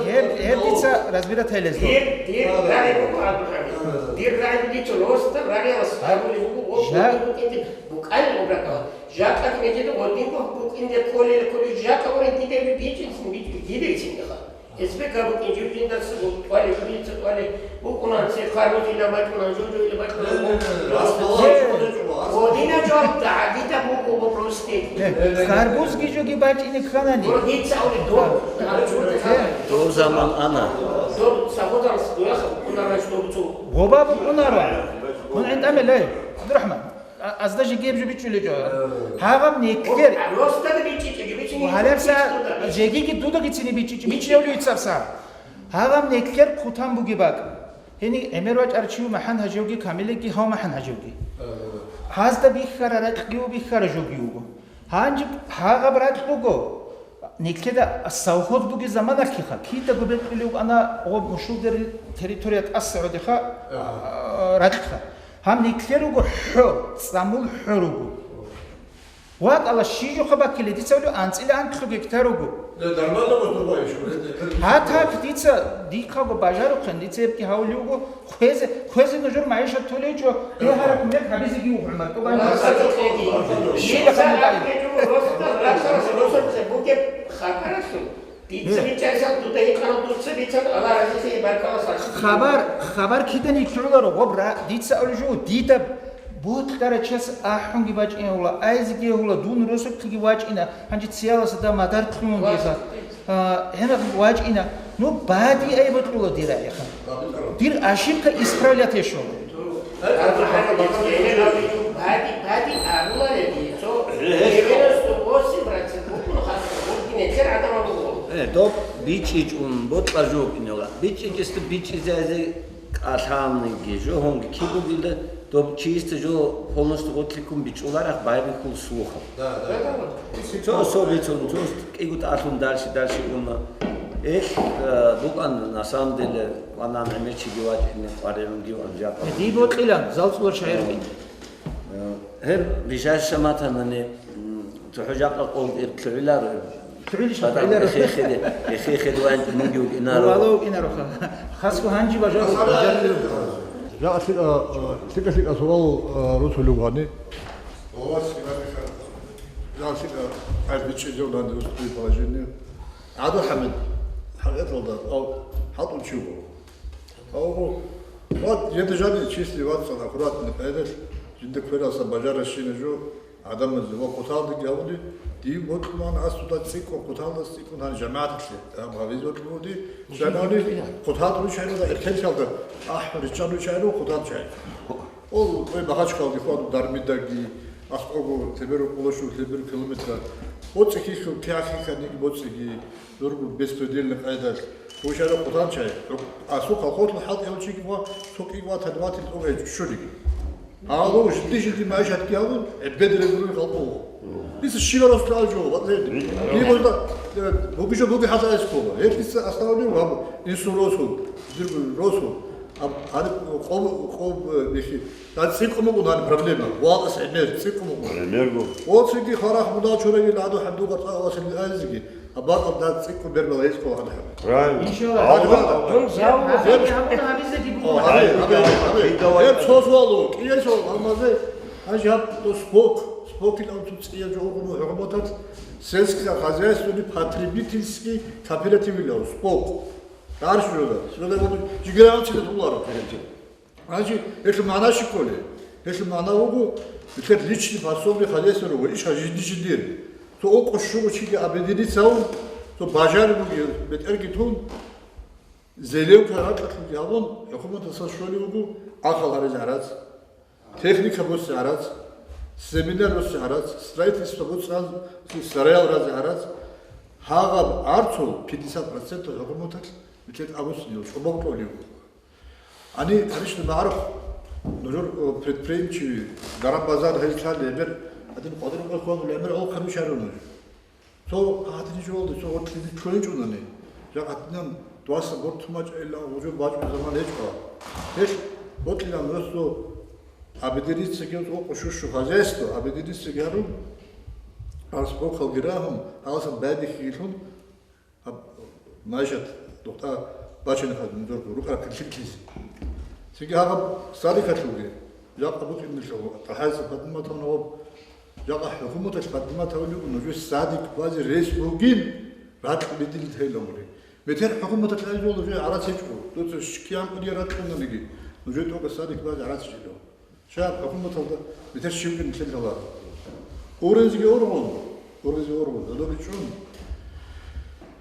гьеб, гьеб дица разбирать гьелезда. Дир, дир рагӀи буго, Абдулхамид. Дир рагӀи буго, дица росда рагӀиялас гьабулеб буго, оз жа- букӀинде букӀанил обрагала. Жакъа гьедин гъодинго букӀинде кколел кколел жакъа гъорин диде бичӀчӀицин бичӀчӀи диде ицинеха. Эсбека букӀин жив жиндаца тӀвале, жуница тӀвале, букӀунан цебе харбузила бачӀунан, жужуила бачӀунан. Гъодина жаваб дагьабида букӀун букӀун стек. Харбузги жоги бачӀине кканани. Гъодица авле доб. Доб заман ана. Доб сагъударас дуяха букӀунараш доб цо. Гъоба букӀунаро. Кун гӀинтӀамелай, ГӀабдурахӀман. А, азда жеги гьеб жо бичӀчӀулечӀо. Э. Гьагъаб никлер. О, ростада бичӀчӀичӀо, бичӀчӀичӀо. Гьалебса жегиги дуда гицини бичӀчӀичӀо, бичӀчӀулев ицарса. Гьагъаб никлер хъутан бугеб бакӀ. Гьени гӀемер вачӀарав чи ву МахӀан-хӀаживги, Камилиги гьав МахӀан-хӀаживги. Э. Гьазда бихьара ракьги ва бихьара жоги вуго. Гьанже гьагъаб ракь буго. Никледа совхоз бугеб заманалъиха, кидаго бекьулев ана гъоб мушулдерил территория тӀаса гӀодиха, а, ракьха. Гьаб никлер руго хӀо, цӀамул хӀо руго. ВатӀала щижухъа баккиле, дица гьулев анцӀила анкьлу гектар руго. Да, нормально вот другое ещё. Гьатак дица дихъаго бажарухъен, дица гьебги гьавулев вуго, Квезе, квезе нужер магӀишат толейчӀо, бегьараб кумек гьабизеги вуго, ГӀумар, тӀубан. Хабар, хабар кидани кьоларо, гъоб ра-, дица абулеб жо, дида бутӀарав чияс ахӀунги бачӀинавула, айзеги гьавула, дун росулъги вачӀина, гьанже цияласа дагьаб мадар кьун дица. А, гьениб вачӀина. Ну, бадиай бокьула дир рагӀиха. Дир ошибка исправлять гьечӀо. Бади, бади, абула гьеги, цо девяносто восемь процентов букӀун хасго, гьоркье нилъер гӀадамал буго. Э, доб бичӀчӀичӀун бокьа жо букӀинила. БичӀчӀичӀесда бичӀчӀизеязе кӀалъаниги, жо гьунги киб бугилда, доб чиясда жо полностью гъорлъиккун бичӀчӀуларах байбихьул слухал. Да, да. Цо особицун, цо кӀиго тӀалъун дальше, дальше уна. Эх, э, букӀан, на самом деле, ванан гӀемер чиги вачӀине къваригӀунги ван жакъа. Дие бокьила, зал цӀула шагӀирги. Э, гьеб бижарша матанани, м, цохӀо жакъа къолтӀир лъугӀиларо. ЛъугӀилищ ЛъугӀиларо. Эхе-хеде, эхе-хеде вайнтӀи мунги вукӀинаро. Вала вукӀинароха. Хасго гьанжи бажар-, бажарулев. Жакъа лъикӀа, э, лъикӀа-лъикӀа суал, э, русулев гьани. Жакъа лъикӀа, гьай бичӀчӀизев нани русулев положение. ГӀадул ХӀамид, хӀакъикъаталда, ав хӀалтӀул чи вуго. Ав вуго, вад, жеда жаниб числий вацал, аккуратный къайдалъ, жинда квералса бажаращина жо, гӀадамазде ва хъуталдаги гьавули, див бокьун асуда цӀикӀкӀун, хъуталдас цӀикӀкӀун гьаниб жамагӀаталъе, гьаб гьабизе бокьун бугоди, жанивали хъутал ручайруда, эртеллъалда, ахӀ, риччан ручайру хъутал чай. Ол кӀвей Бахачкалги хьваду Дармидаги, аскӀого лъеберу кӀулашу, лъеберу километра. БоцӀи хьихьу, кигӀахъиканиги боцӀиги, дургу беспредельный къайдалъ. Хушара хъутан чай. Асу колхозлъун хӀалтӀи гьав чиги ва цо кӀиги ватани ватил тӀубай чӀушуриги. Гьалу жинди-жинди майшатги гьавун, гӀеббедире гуруй халкъо. Дица щиб росулъа жо, ватӀлеб. Дибозда, э, буги жо буги хӀалаэс ккола. Гьеб дица аславлив гьаб, инсул росул, диргу росул. Аб-, гьаниб къоб-, къоб, э, бихьи. Дан цӀикӀкӀун буго гьаниб проблема. Валас гӀемер, цӀикӀкӀун буго. ГӀемерго. Оцеги харах мунал чорайил гьаду хӀадуга цӀа василин азиги. Абакъал дан цӀикӀкӀун бербала гьечӀо гьаду хӀадуга. Правильно. Иншалла. Гьаду хӀадуга. Дун заву. Гьаб-, гьаб-, гьаб-, гьабизе дибула. О, гьаб-, гьаб-, гьаб-, гьаб-, гьаб-, гьаб-, цо суалу, кӀияй суал, гьалмазе, гьанже гьаб, то спок, спокил анцу цӀия жо угъун хӀурматат, сельский хозяйственный потребительский кооператив илав, спок. Гьарш жода, жода вот жигеран чида туларо. Гьанже гьелъул магӀна щиб кколеб? Гьелъул магӀна вуго, нилъер личный подсобный хозяйство руго, иш гьажиди жидер. Цо окъо щуго чиги объединиться гьавун, цо бажари буги бетӀерги тун, заявка ракьалъуги гьабун, хӀукуматалъа щолеб буго ахал гьаризе гӀарац, техника босе гӀарац, семинар босе гӀарац, строительство боцӀан сараял разе гӀарац, гьагъаб гӀарцул пятьдесят процентов хӀукуматалъ нилъер абуцин чӀобал кьолев. Гьаниб, конечно, магӀарухъ нужер, о, предприимчивый, Гараб-Базар гьезлъали гӀемер, гьадин къвадрукъа хьвадулел гӀемер гӀолохъанчи гьарун нуж. Цо гьадин жолда, цо гъорлъизе кколичӀунани, жакъа гьадинан дуаса бортун бачӀайилан гъужу бачӀун заман гьечӀо. Гьелъ бокьилан росу объединиться гьев цо къо щущу хозяйство, объединиться гьарун, гьал спокалги рагьун, гьаласан байдихьилъун, Гьаб, майшат, духъа бачине хадуб, дурго, рукъа килъи-килъизе. Цинги гьаб садикалъулги, жакъа букӀинелъул, ТӀахӀаевца Патиматовна гъоб, жакъа хӀукуматалъ Патиматовлъи нужее садик базе рес бугин, ракь бедили тайла гьури. Метер хӀукуматалъ айзул нужее гӀарац гьечӀо, дуца щ-, киян кӀудия ракьунаниги, нужее тӀокӀа садик базе гӀарац гьечӀо. Щай хӀукуматалда бетер щивгин нилъер гьалар. Ургъизги ургъун, ургъизги ургъун, гӀодобичӀун.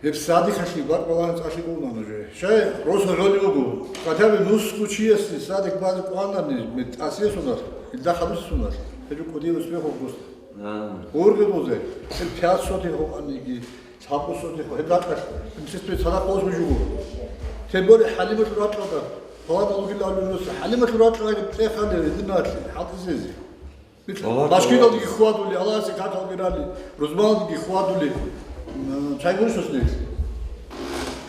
Гьеб садикалъе бакӀ балагьун цӀалъи бугуна нужее. Щай росу гьолев вуго, хотя бы нусго чиясе садик базе кӀванани, мет тӀасиясуналъ, илда хадусуналъ, гьеб кӀудияв успехов густ. А. Ургъи бузе, гьеб пятьсот гьукъаниги, Цабго сордихъ гьеб ракьалъ, инчис цадахъ босун жуго. Тем более ХӀалималъул ракьалда, палана лугилан лугьуса, ХӀалималъул ракьалда кьехале, гьединалъе, хӀалтӀизезе. Аллагь Машкидалги хьвадули, Аллагьасе какалги рали, рузманалги хьвадули, м, чай гурищ нилъ?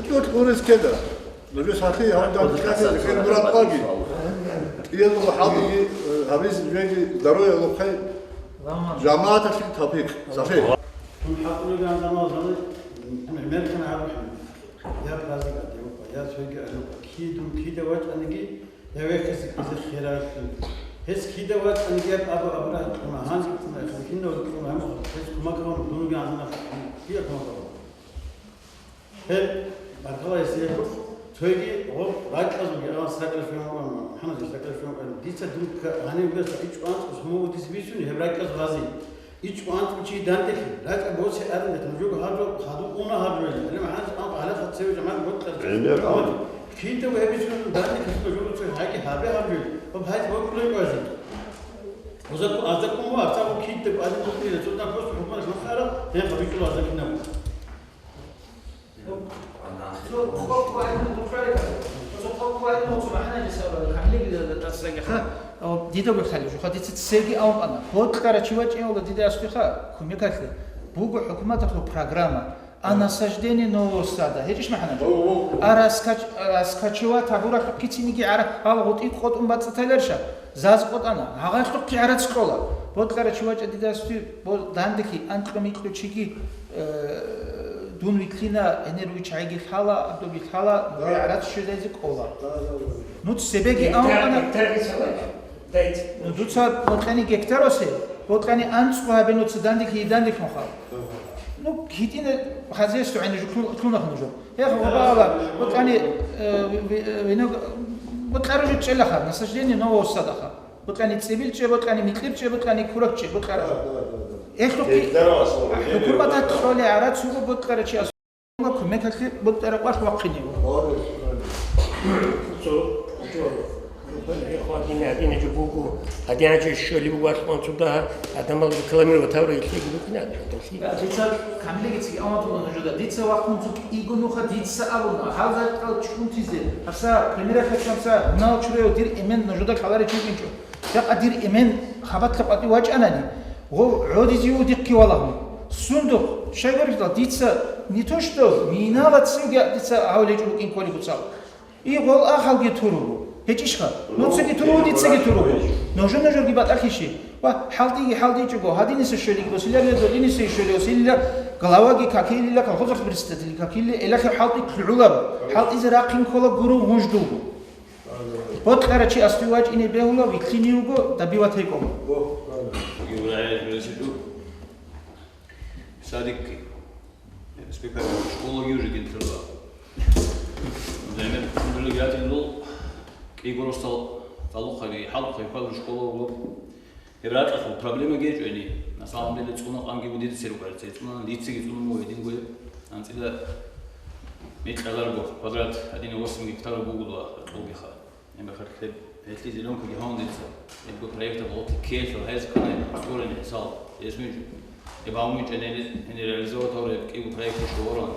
Гьеб урес ккеда. Нужер сахи гьавдан кьехале, хир мурад къаги. КӀиялъул хӀалтӀиги, э, гьабиз жеги дароялухъе жамагӀаталъе тавфикъ. Сахи. Кун хӀакъулеб гӀадамал гьале, гӀемер ккана гьабухӀун. Я базаралде вукӀа, я цоги алукӀа. Кидун кида вачӀаниги, я вехъизе кьезе херарухъин. Гьес кида вачӀаниги, я абу абура, кьуна гьанже кьуна, хинна кьуна гьамухъ, гьес кумак гьавун, дунги гӀадамал, кида кумак гьавун. Гьеб баркала гьесие. Цоги гъоб ракьазулги, а, сакӀалъ вегьун, МухӀаммад сакӀалъ вегьун, дица дун ка-, гьанив вес ичӀван цӀус гьуму дис бицуни, гьеб ракьаз гъази. ИчӀван цӀучи дандехъе, ракӀа босе арендат, нужего гьаб жо хадуб уна гьаб жо, гьале магӀан гьале хъацеве жамагӀат бокьарчи. ГӀемер гьаб. Кинтав гьеб ицун дандехъе нужего цо гьаги гьабе гьаб жо, гьаб гьайт бокьулеб бази. Закон, а закон ва, закон кидде, а закон кидде, цо там просто хукман жохара, я хабиту а закон. Дида биххали жуха дица цеги авкъана. Ботлъара чи вачӀиналда дида астиха, кумекалъе. Буго хӀукуматалъул программа. А насаждение нового стада. ГьечӀищ махӀана? О, о, о. А раскач-, а раскачивать гьабуралъухъ кициниги гӀара-, гьал гъутӀи къотӀун бацӀцӀатайларищ? Заз къотӀана. Гьагъалъухъги гӀарац кьола. Ботлъара чи вачӀа дида асти, бо-, дандехъи, анкьго-микьго чиги, э, дун вилълъина, гьенир виччайги лъала, абдуги лъала, гӀарац щвезайзе кӀола. Да, да, да, да. Нуц цебеги гектар, авкъана. Гектар исалай. Дайте. Ну, дуца бокьани гектаросе, бокьани анцӀго гьабе нуца дандехъи, дандехъ нуха. Ну, гьитӀина хозяйство гӀенижу клу-, клунахъ нужа. Гьех, гъобала, бокьани, э, ви-, ви-, виног-, бокьаружу чӀелаха, насаждение нового стадаха. Бокьани цӀибил чӀе, бокьани микьиб чӀе, бокьани кураб чӀе, бокьара. Эхлухъи, хӀукуматалъ кьолей гӀарац вуго бокьара чи ас-, кумекалъе бокьара къвалъ вахъинего. Цо, цо, гьадин, гьадин жо буго, гьадин жо щолеб буго, алъ цо дагьа, адамал рекламировать гьабураб илъиги букӀина, гьадалъи. Дица камилиги циги аматула нужуда. Дица вахъун цо кӀиго нуха дица абуна. Гьал закъал чӀунтизе. Гьабса, примера хочу, гьабса, гьунал чурео дир эмен нужуда калари чӀукӀинчӀо. Жакъа дир эмен хабалъа къватӀив вачӀанани, гъов гӀодизе вуго дихъе валагьун. Сундухъ, щайгурелъул, дица не то что минала цевги дица гьавлечӀо букӀин кколеб буцал. И гъол ахалги тур руго. ГьечӀищха? Нуцаги тур руго, дицаги тур руго. Нужа-нужерги батӀалъищи? Ва хӀалтӀиги хӀалтӀичӀого, гьадиниса щвелиги, василалида долиниса щвелиги, василила главаги какилила, колхозалъ председатель какили, элахи хӀалтӀи кьугӀуларо. ХӀалтӀизе рахъин ккола гурун гъунждулго. Бокьара чи асти вачӀине бегьула, вилълъине вуго, добивать гьекӀун. Садикки. Республика школаги уже гентерла. Займет кундрулги ятин дол кӀиго росдал талукъаби, хӀалухъаби квадру школа уго. Гьеб ракьалъул проблема гьечӀо гьени. На самом деле цӀуна къанги будида церукъари, цей цӀуна, лицаги цӀуна мугьедин гуе. АнцӀила микьаларго квадрат один и восемь гектар бугудуа кьулгиха. Гьебмехалъ гьеб, гьелъие зеленкаги гьавун дица, гьебго проектаб гъоти ккеялъул гьез ккана устроенный хӀисал, гьес муьнчӀо. Гьеб гьавун муьнчӀани гьенир реализовать гьавураб кӀиго проект щолароан.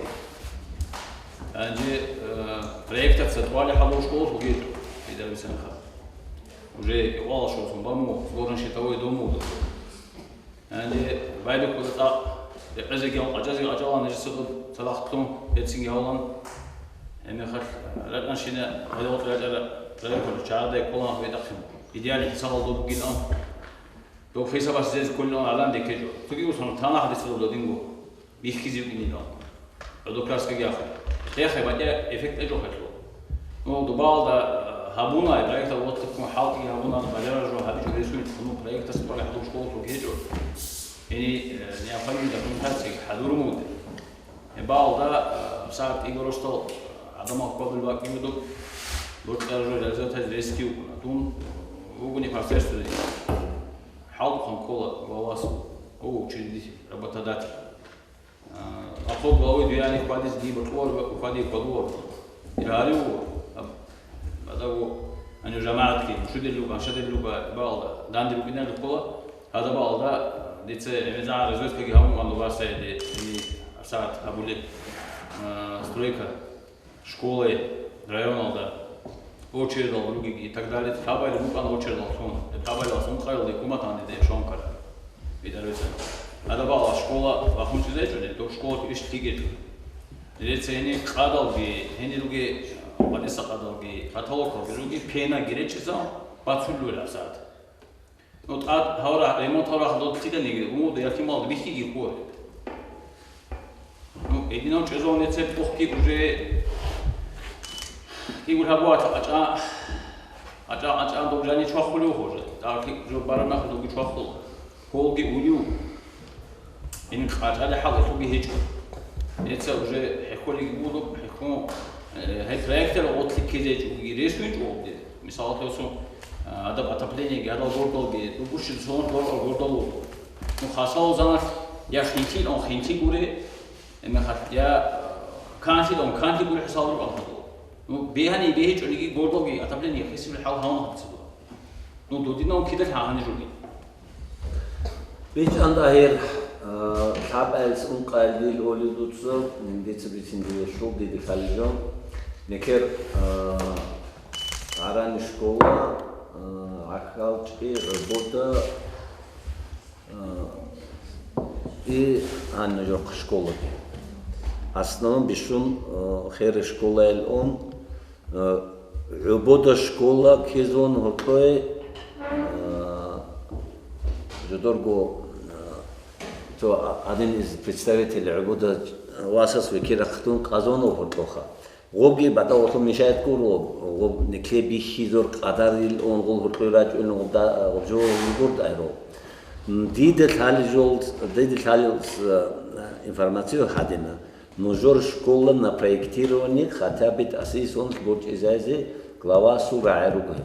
Гьанже, э, проектаца тӀвалеб гьабулеб школалъул гьечӀо, гьеб дарбисанха. Уже кӀикъоялда щоллъун бан буго, сборно-щитовой дом буго. Гьанже байбихьуда цӀакъ, рекъезеги гьав къачӀазе къачӀалан, гьесухъ цадахъ кьун, гьецинги гьавлан. Гьебмехалъ ракӀанщина гьале гъоркь рачӀараб районал чагӀадай кколан гьаб бетӀахъин. Идеальный хӀисабалда бугилан. Доб хӀисабалъ зез кколилан гӀадан деккечӀо. Цоги усун танахъ децадаб додинго. Бихьизе букӀинилан. ГӀодор краскаги ахун. Хехе батӀа эффект гьечӀо хӀалъу. Ну, дубалда, э, гьабуна, проектал вотлъухъун хӀалтӀи гьабуна, бажарар жо гьабичӀо ресует, ну, проектас тӀвале хӀадур школалъул гьечӀо. Яни, э, необходимый документация хӀадур мугӀде. Гьебалда, э, сагӀат кӀиго росдал гӀадамал хьвадул бакӀиндуб, бокьаржо реализовать рескиукъуна. Дун вугони пространстводе. ХӀалтӀухъан ккола главас, о, учредитель, работодатель. А, ахъо главой дуяни хьвадиз диб кьор хьвади квадур. Иргьари вуго, аб-, бадаго, ани жамагӀатги, мушудел руга, аншадел руга, балда, данди рукӀинал рухъула, гьада балда, дице, гӀемезагӀан разведкаги гьавун ван дугар сайде, ини, асагӀат абулеб, а, стройка. Школай, районалда, очередал ругеги и так далее, хабали букӀана очередаллъун. Хабалилъун къайгъулде куматан диде шонкара. Бидарбецан. Гьадабала школа вахунчӀизайчӀуне, то школа иш лъигечӀо. Рецени къадалги, гьени руге, ватӀиса къадалги, потолокалги руги, пенаги речӀизал, бацуллури асад. Ну, тӀад гьавра, ремонт гьавра хадуб лъиданиги, умуда, ялъималда бихьиги хъугьа. Ну, гьединав чӀезавун нецер тӀухъги уже кӀигул гьабугьа, гьачӀа, гьачӀа, гьачӀа доб жани чвахулев хожа. ТӀакъи жо бараб-, добги чвахула. Холги улев. Ин къачӀали хӀал гьелъулги гьечӀо. Эца уже хӀехьолиги буго, хӀехьон, э, гьеб проектал гъотлъи ккезе гьечӀоги рес гьечӀо гьебде. Мисалалъе, гьадаб отоплениеги, гьадал гордалги, дугурщи сонал гордал, гордал вуго. Ну, хасал заналъ я хинлъи, он хинлъи гуре, гьебмехалъ я, э, канлъи, он канлъи гуре хӀисал рукӀан хадур. Ну, бегьани бегьичӀониги гордалги отопление хисибли хӀал гьавун хадцадур. Ну, додинав кида гьагьани жуги. БичӀчӀан, ТӀагьир, а, лъабкъоялдаса ункъоялде дие олел дуца, дица бицин дие лъугьа-диде лъалеб жо. Нилъер, а, гӀарани школа, а, ГӀахьалчӀи, ГӀобода, а, и гьанна жохъ школаги. Основном бищун, а, хераб школайилан, Э, ГӀобода школа ккезун гьоркьое, э, жодорго, э, цо а-, один из представителей ГӀобода васас векерахъ тун къазонав гьоркьоха. Гъобги батӀа гъолъул мешает гуро, гъоб никле бихьизор къадарил он гъол гьоркьое рачӀун гъоб да-, гъоб жо гурд айро. М, дида лъалел жол, дида лъалел, э, информацию гьадина. Нужер школа на проектирование хотя бы тӀасисон борчӀизазе глава сура гӀеруго.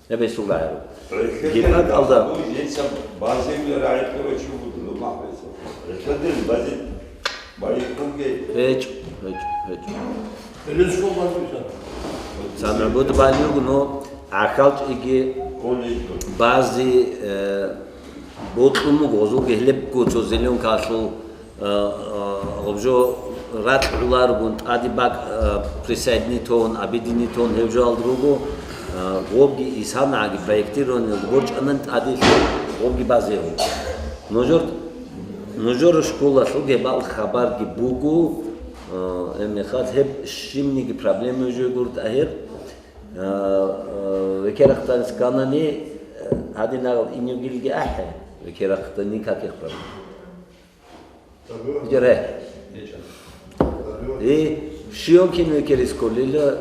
Эбе сура гӀеруго. Гьебмагьалда. Гьечо, гьечо, гьечо. Цан гӀобода балуго, но ГӀахьалчӀиги бази, э, бокьун буго, гъозул гьелебго цо зеленкалъул, э, э, гъоб жо ракь гӀоларогун, тӀаде бакӀ, э, присоединить тун, объединить тун гьеб жоялда руго, э, гъобги исанагӀаги проектирование борчӀанан тӀаде гъобги базе гьуго. Нужер, нужер школалъул гьебал хабарги буго, э, гьебмехалъ гьеб щибниги проблема жо гурт ТӀагьир. Э, э, векерахъ тӀаде сканани, э, гьадинал иневгилги ахӀе, векерахъ тӀаде никаких проблем. Иджаре. И щион кин векерис кколила,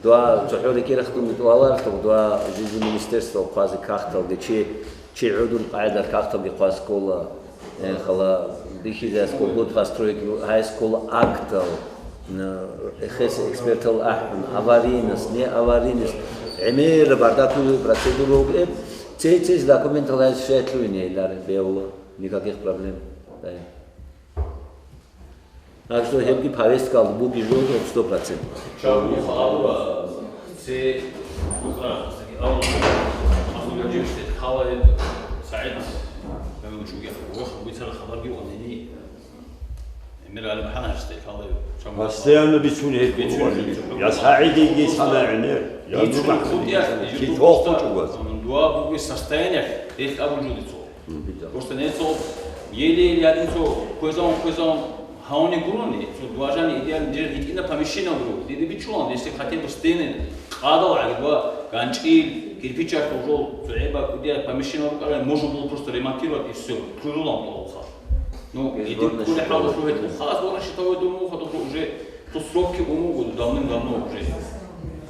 дуа цохӀо векерахъ тӀаде дуаларлъуг, дуа жизи министерство хъвазе кагъталги чи Чи гӀодун къайдал кагъталги хъвазе ккола, э, хала бихьизаскул год постройки, гьай скола актал, э, эхес экспертал ахӀун, аварийность, не аварийность, гӀемер бардакулев процедура вугеб, цей-цейс документал гьай шайтлуйне илар бегьула, никаких проблем. Дай. Так что гьебги повесткалда буги жо сто процент. Чагьу хабура, це бухъа, авал, асул жимсте халай СагӀид, гьев чуги, вах, бицара хабарги онени, Эмир ГӀалимхановичде халай, чам Постоянно бицун гьеб бицун буго. Бицун. Я СагӀидиги санагӀине, я Бицун Нурмахъ хутӀиялъ, ки Ютуб тоху просто, чугас. Дуа бугеб состояниялъ, гьелъ абун жо дицо. Просто нецо еле-еле гьадинцо хвезавун-хвезавун гьавни гурони, цо дуажани идеально дир гьитӀина помещение гуро. Диде бичӀчӀулан, если хотя бы стены, къадал гӀарба, ганчӀил, кирпичалъул жо, цо гӀеба кӀудияб помещение рукӀарай, можно было просто ремонтировать и всё. Кьурулан тӀолха. Ну, идиб кколеб хӀалалъул гьечӀо. Хас вара щитовой дом муха, уже то сроки умугу давным-давно уже.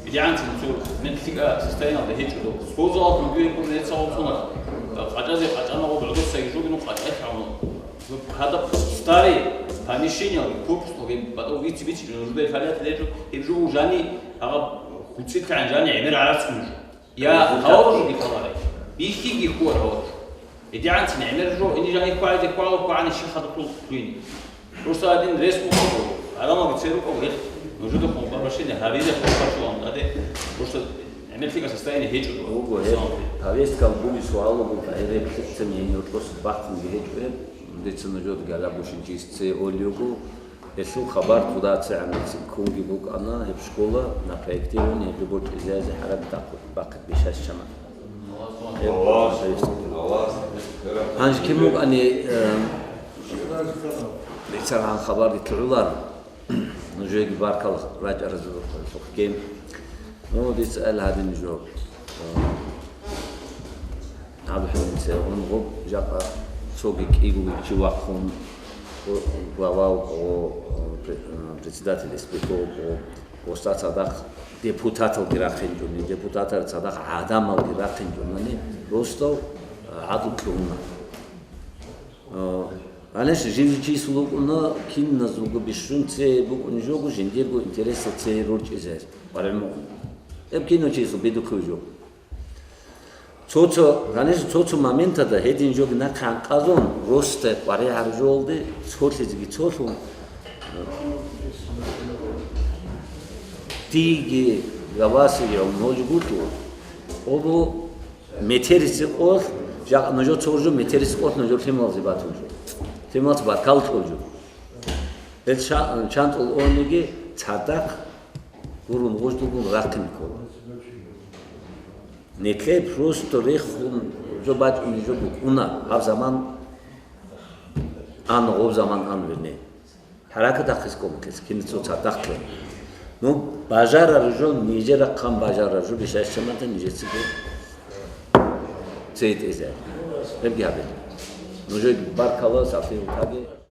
БидгӀанцин цо мекълъикӀа состояниялда гьечӀо дов. Созалал дугуе ккун нецаго цунах. КъачӀазе къачӀанагъо гӀодосаги жугину къачӀай хӀавну. Гьадаб старый помещениялги, корпусалги батӀав вици-вици жо нужда халят лечу, гьеб жо жани, агъаб хуцӀи ккан жани гӀемер гӀарацӀун жо. Я гьавурги халарай, бихьиги хьуар гьавур. ГьедигӀанцин гӀемер жо, ини жани хьваизе хьвала хьвагӀани щихъа духъул лъугьине. Просто один рес бухъун, гӀадамалги церукӀав гьел, нужеда хъун барбашине гьабизе хъун бачулан тӀаде, просто гӀемерлъига состояние гьечӀо дугӀа. Буго гьеб, повесткал буги суал буго, гьеб лъицан гьенив рос бахъунги гьечӀо гьеб, дица нужеда гьалабушин чис це олиуго, Гьелъул хабар туда цегӀанацин ккунги букӀана, гьеб школа на проектирование гьеб борчӀизазе хӀарам бахъ-, бахъи бишас чана. Гьанже кин букӀани, э, бицаргьан хабар дитлъулар, нужеги баркал рачӀаразул хӀухьги. Ну, дица ал гьадин жо. Э, АбхӀунце гьунгъуб жакъа цоги кӀиго чи вахъун, глава, председатель СПК, ва цадахъ депутаталги рахъинчӀуни, депутатал цадахъ гӀадамалги рахъинчӀунани, просто гӀадлу кьуна. Гьанже жив чиясул вукӀуна, киназулго бищун цее букӀун жого, жиндирго интересал цее рорчӀизе къваригӀун букӀуна. Гьеб кинав чиясул бедухъев жо. Цо-цо, конечно, цо-цо моментада гьедин жоги нахъе гӀанкъазун, росда къваригӀараб жоялде цолъизеги цолъун, диги гаваси гьев ноль гулъу, обу Метериси къолъ, жакъа нужер цо жо метериси къолъ нужер лъималазе батун жо. Лъималазе баркалла кьол жо. Гьел ша-, чантӀул ониги цадахъ гурун гъуждулгун рахъин ккола. Нилъее просто рехун жо бачӀун жо букӀуна гьаб заман ан, гъоб заман ан, вернее. ХӀаракат ахъис кӀолкес, киницо цадахъе. Ну, бажарар жо, нижер рахъан бажарар жо, бишайчамада нижецаги цейтӀезе. Гьебги гьабе. Нужеги баркалла, сахлъи утаги.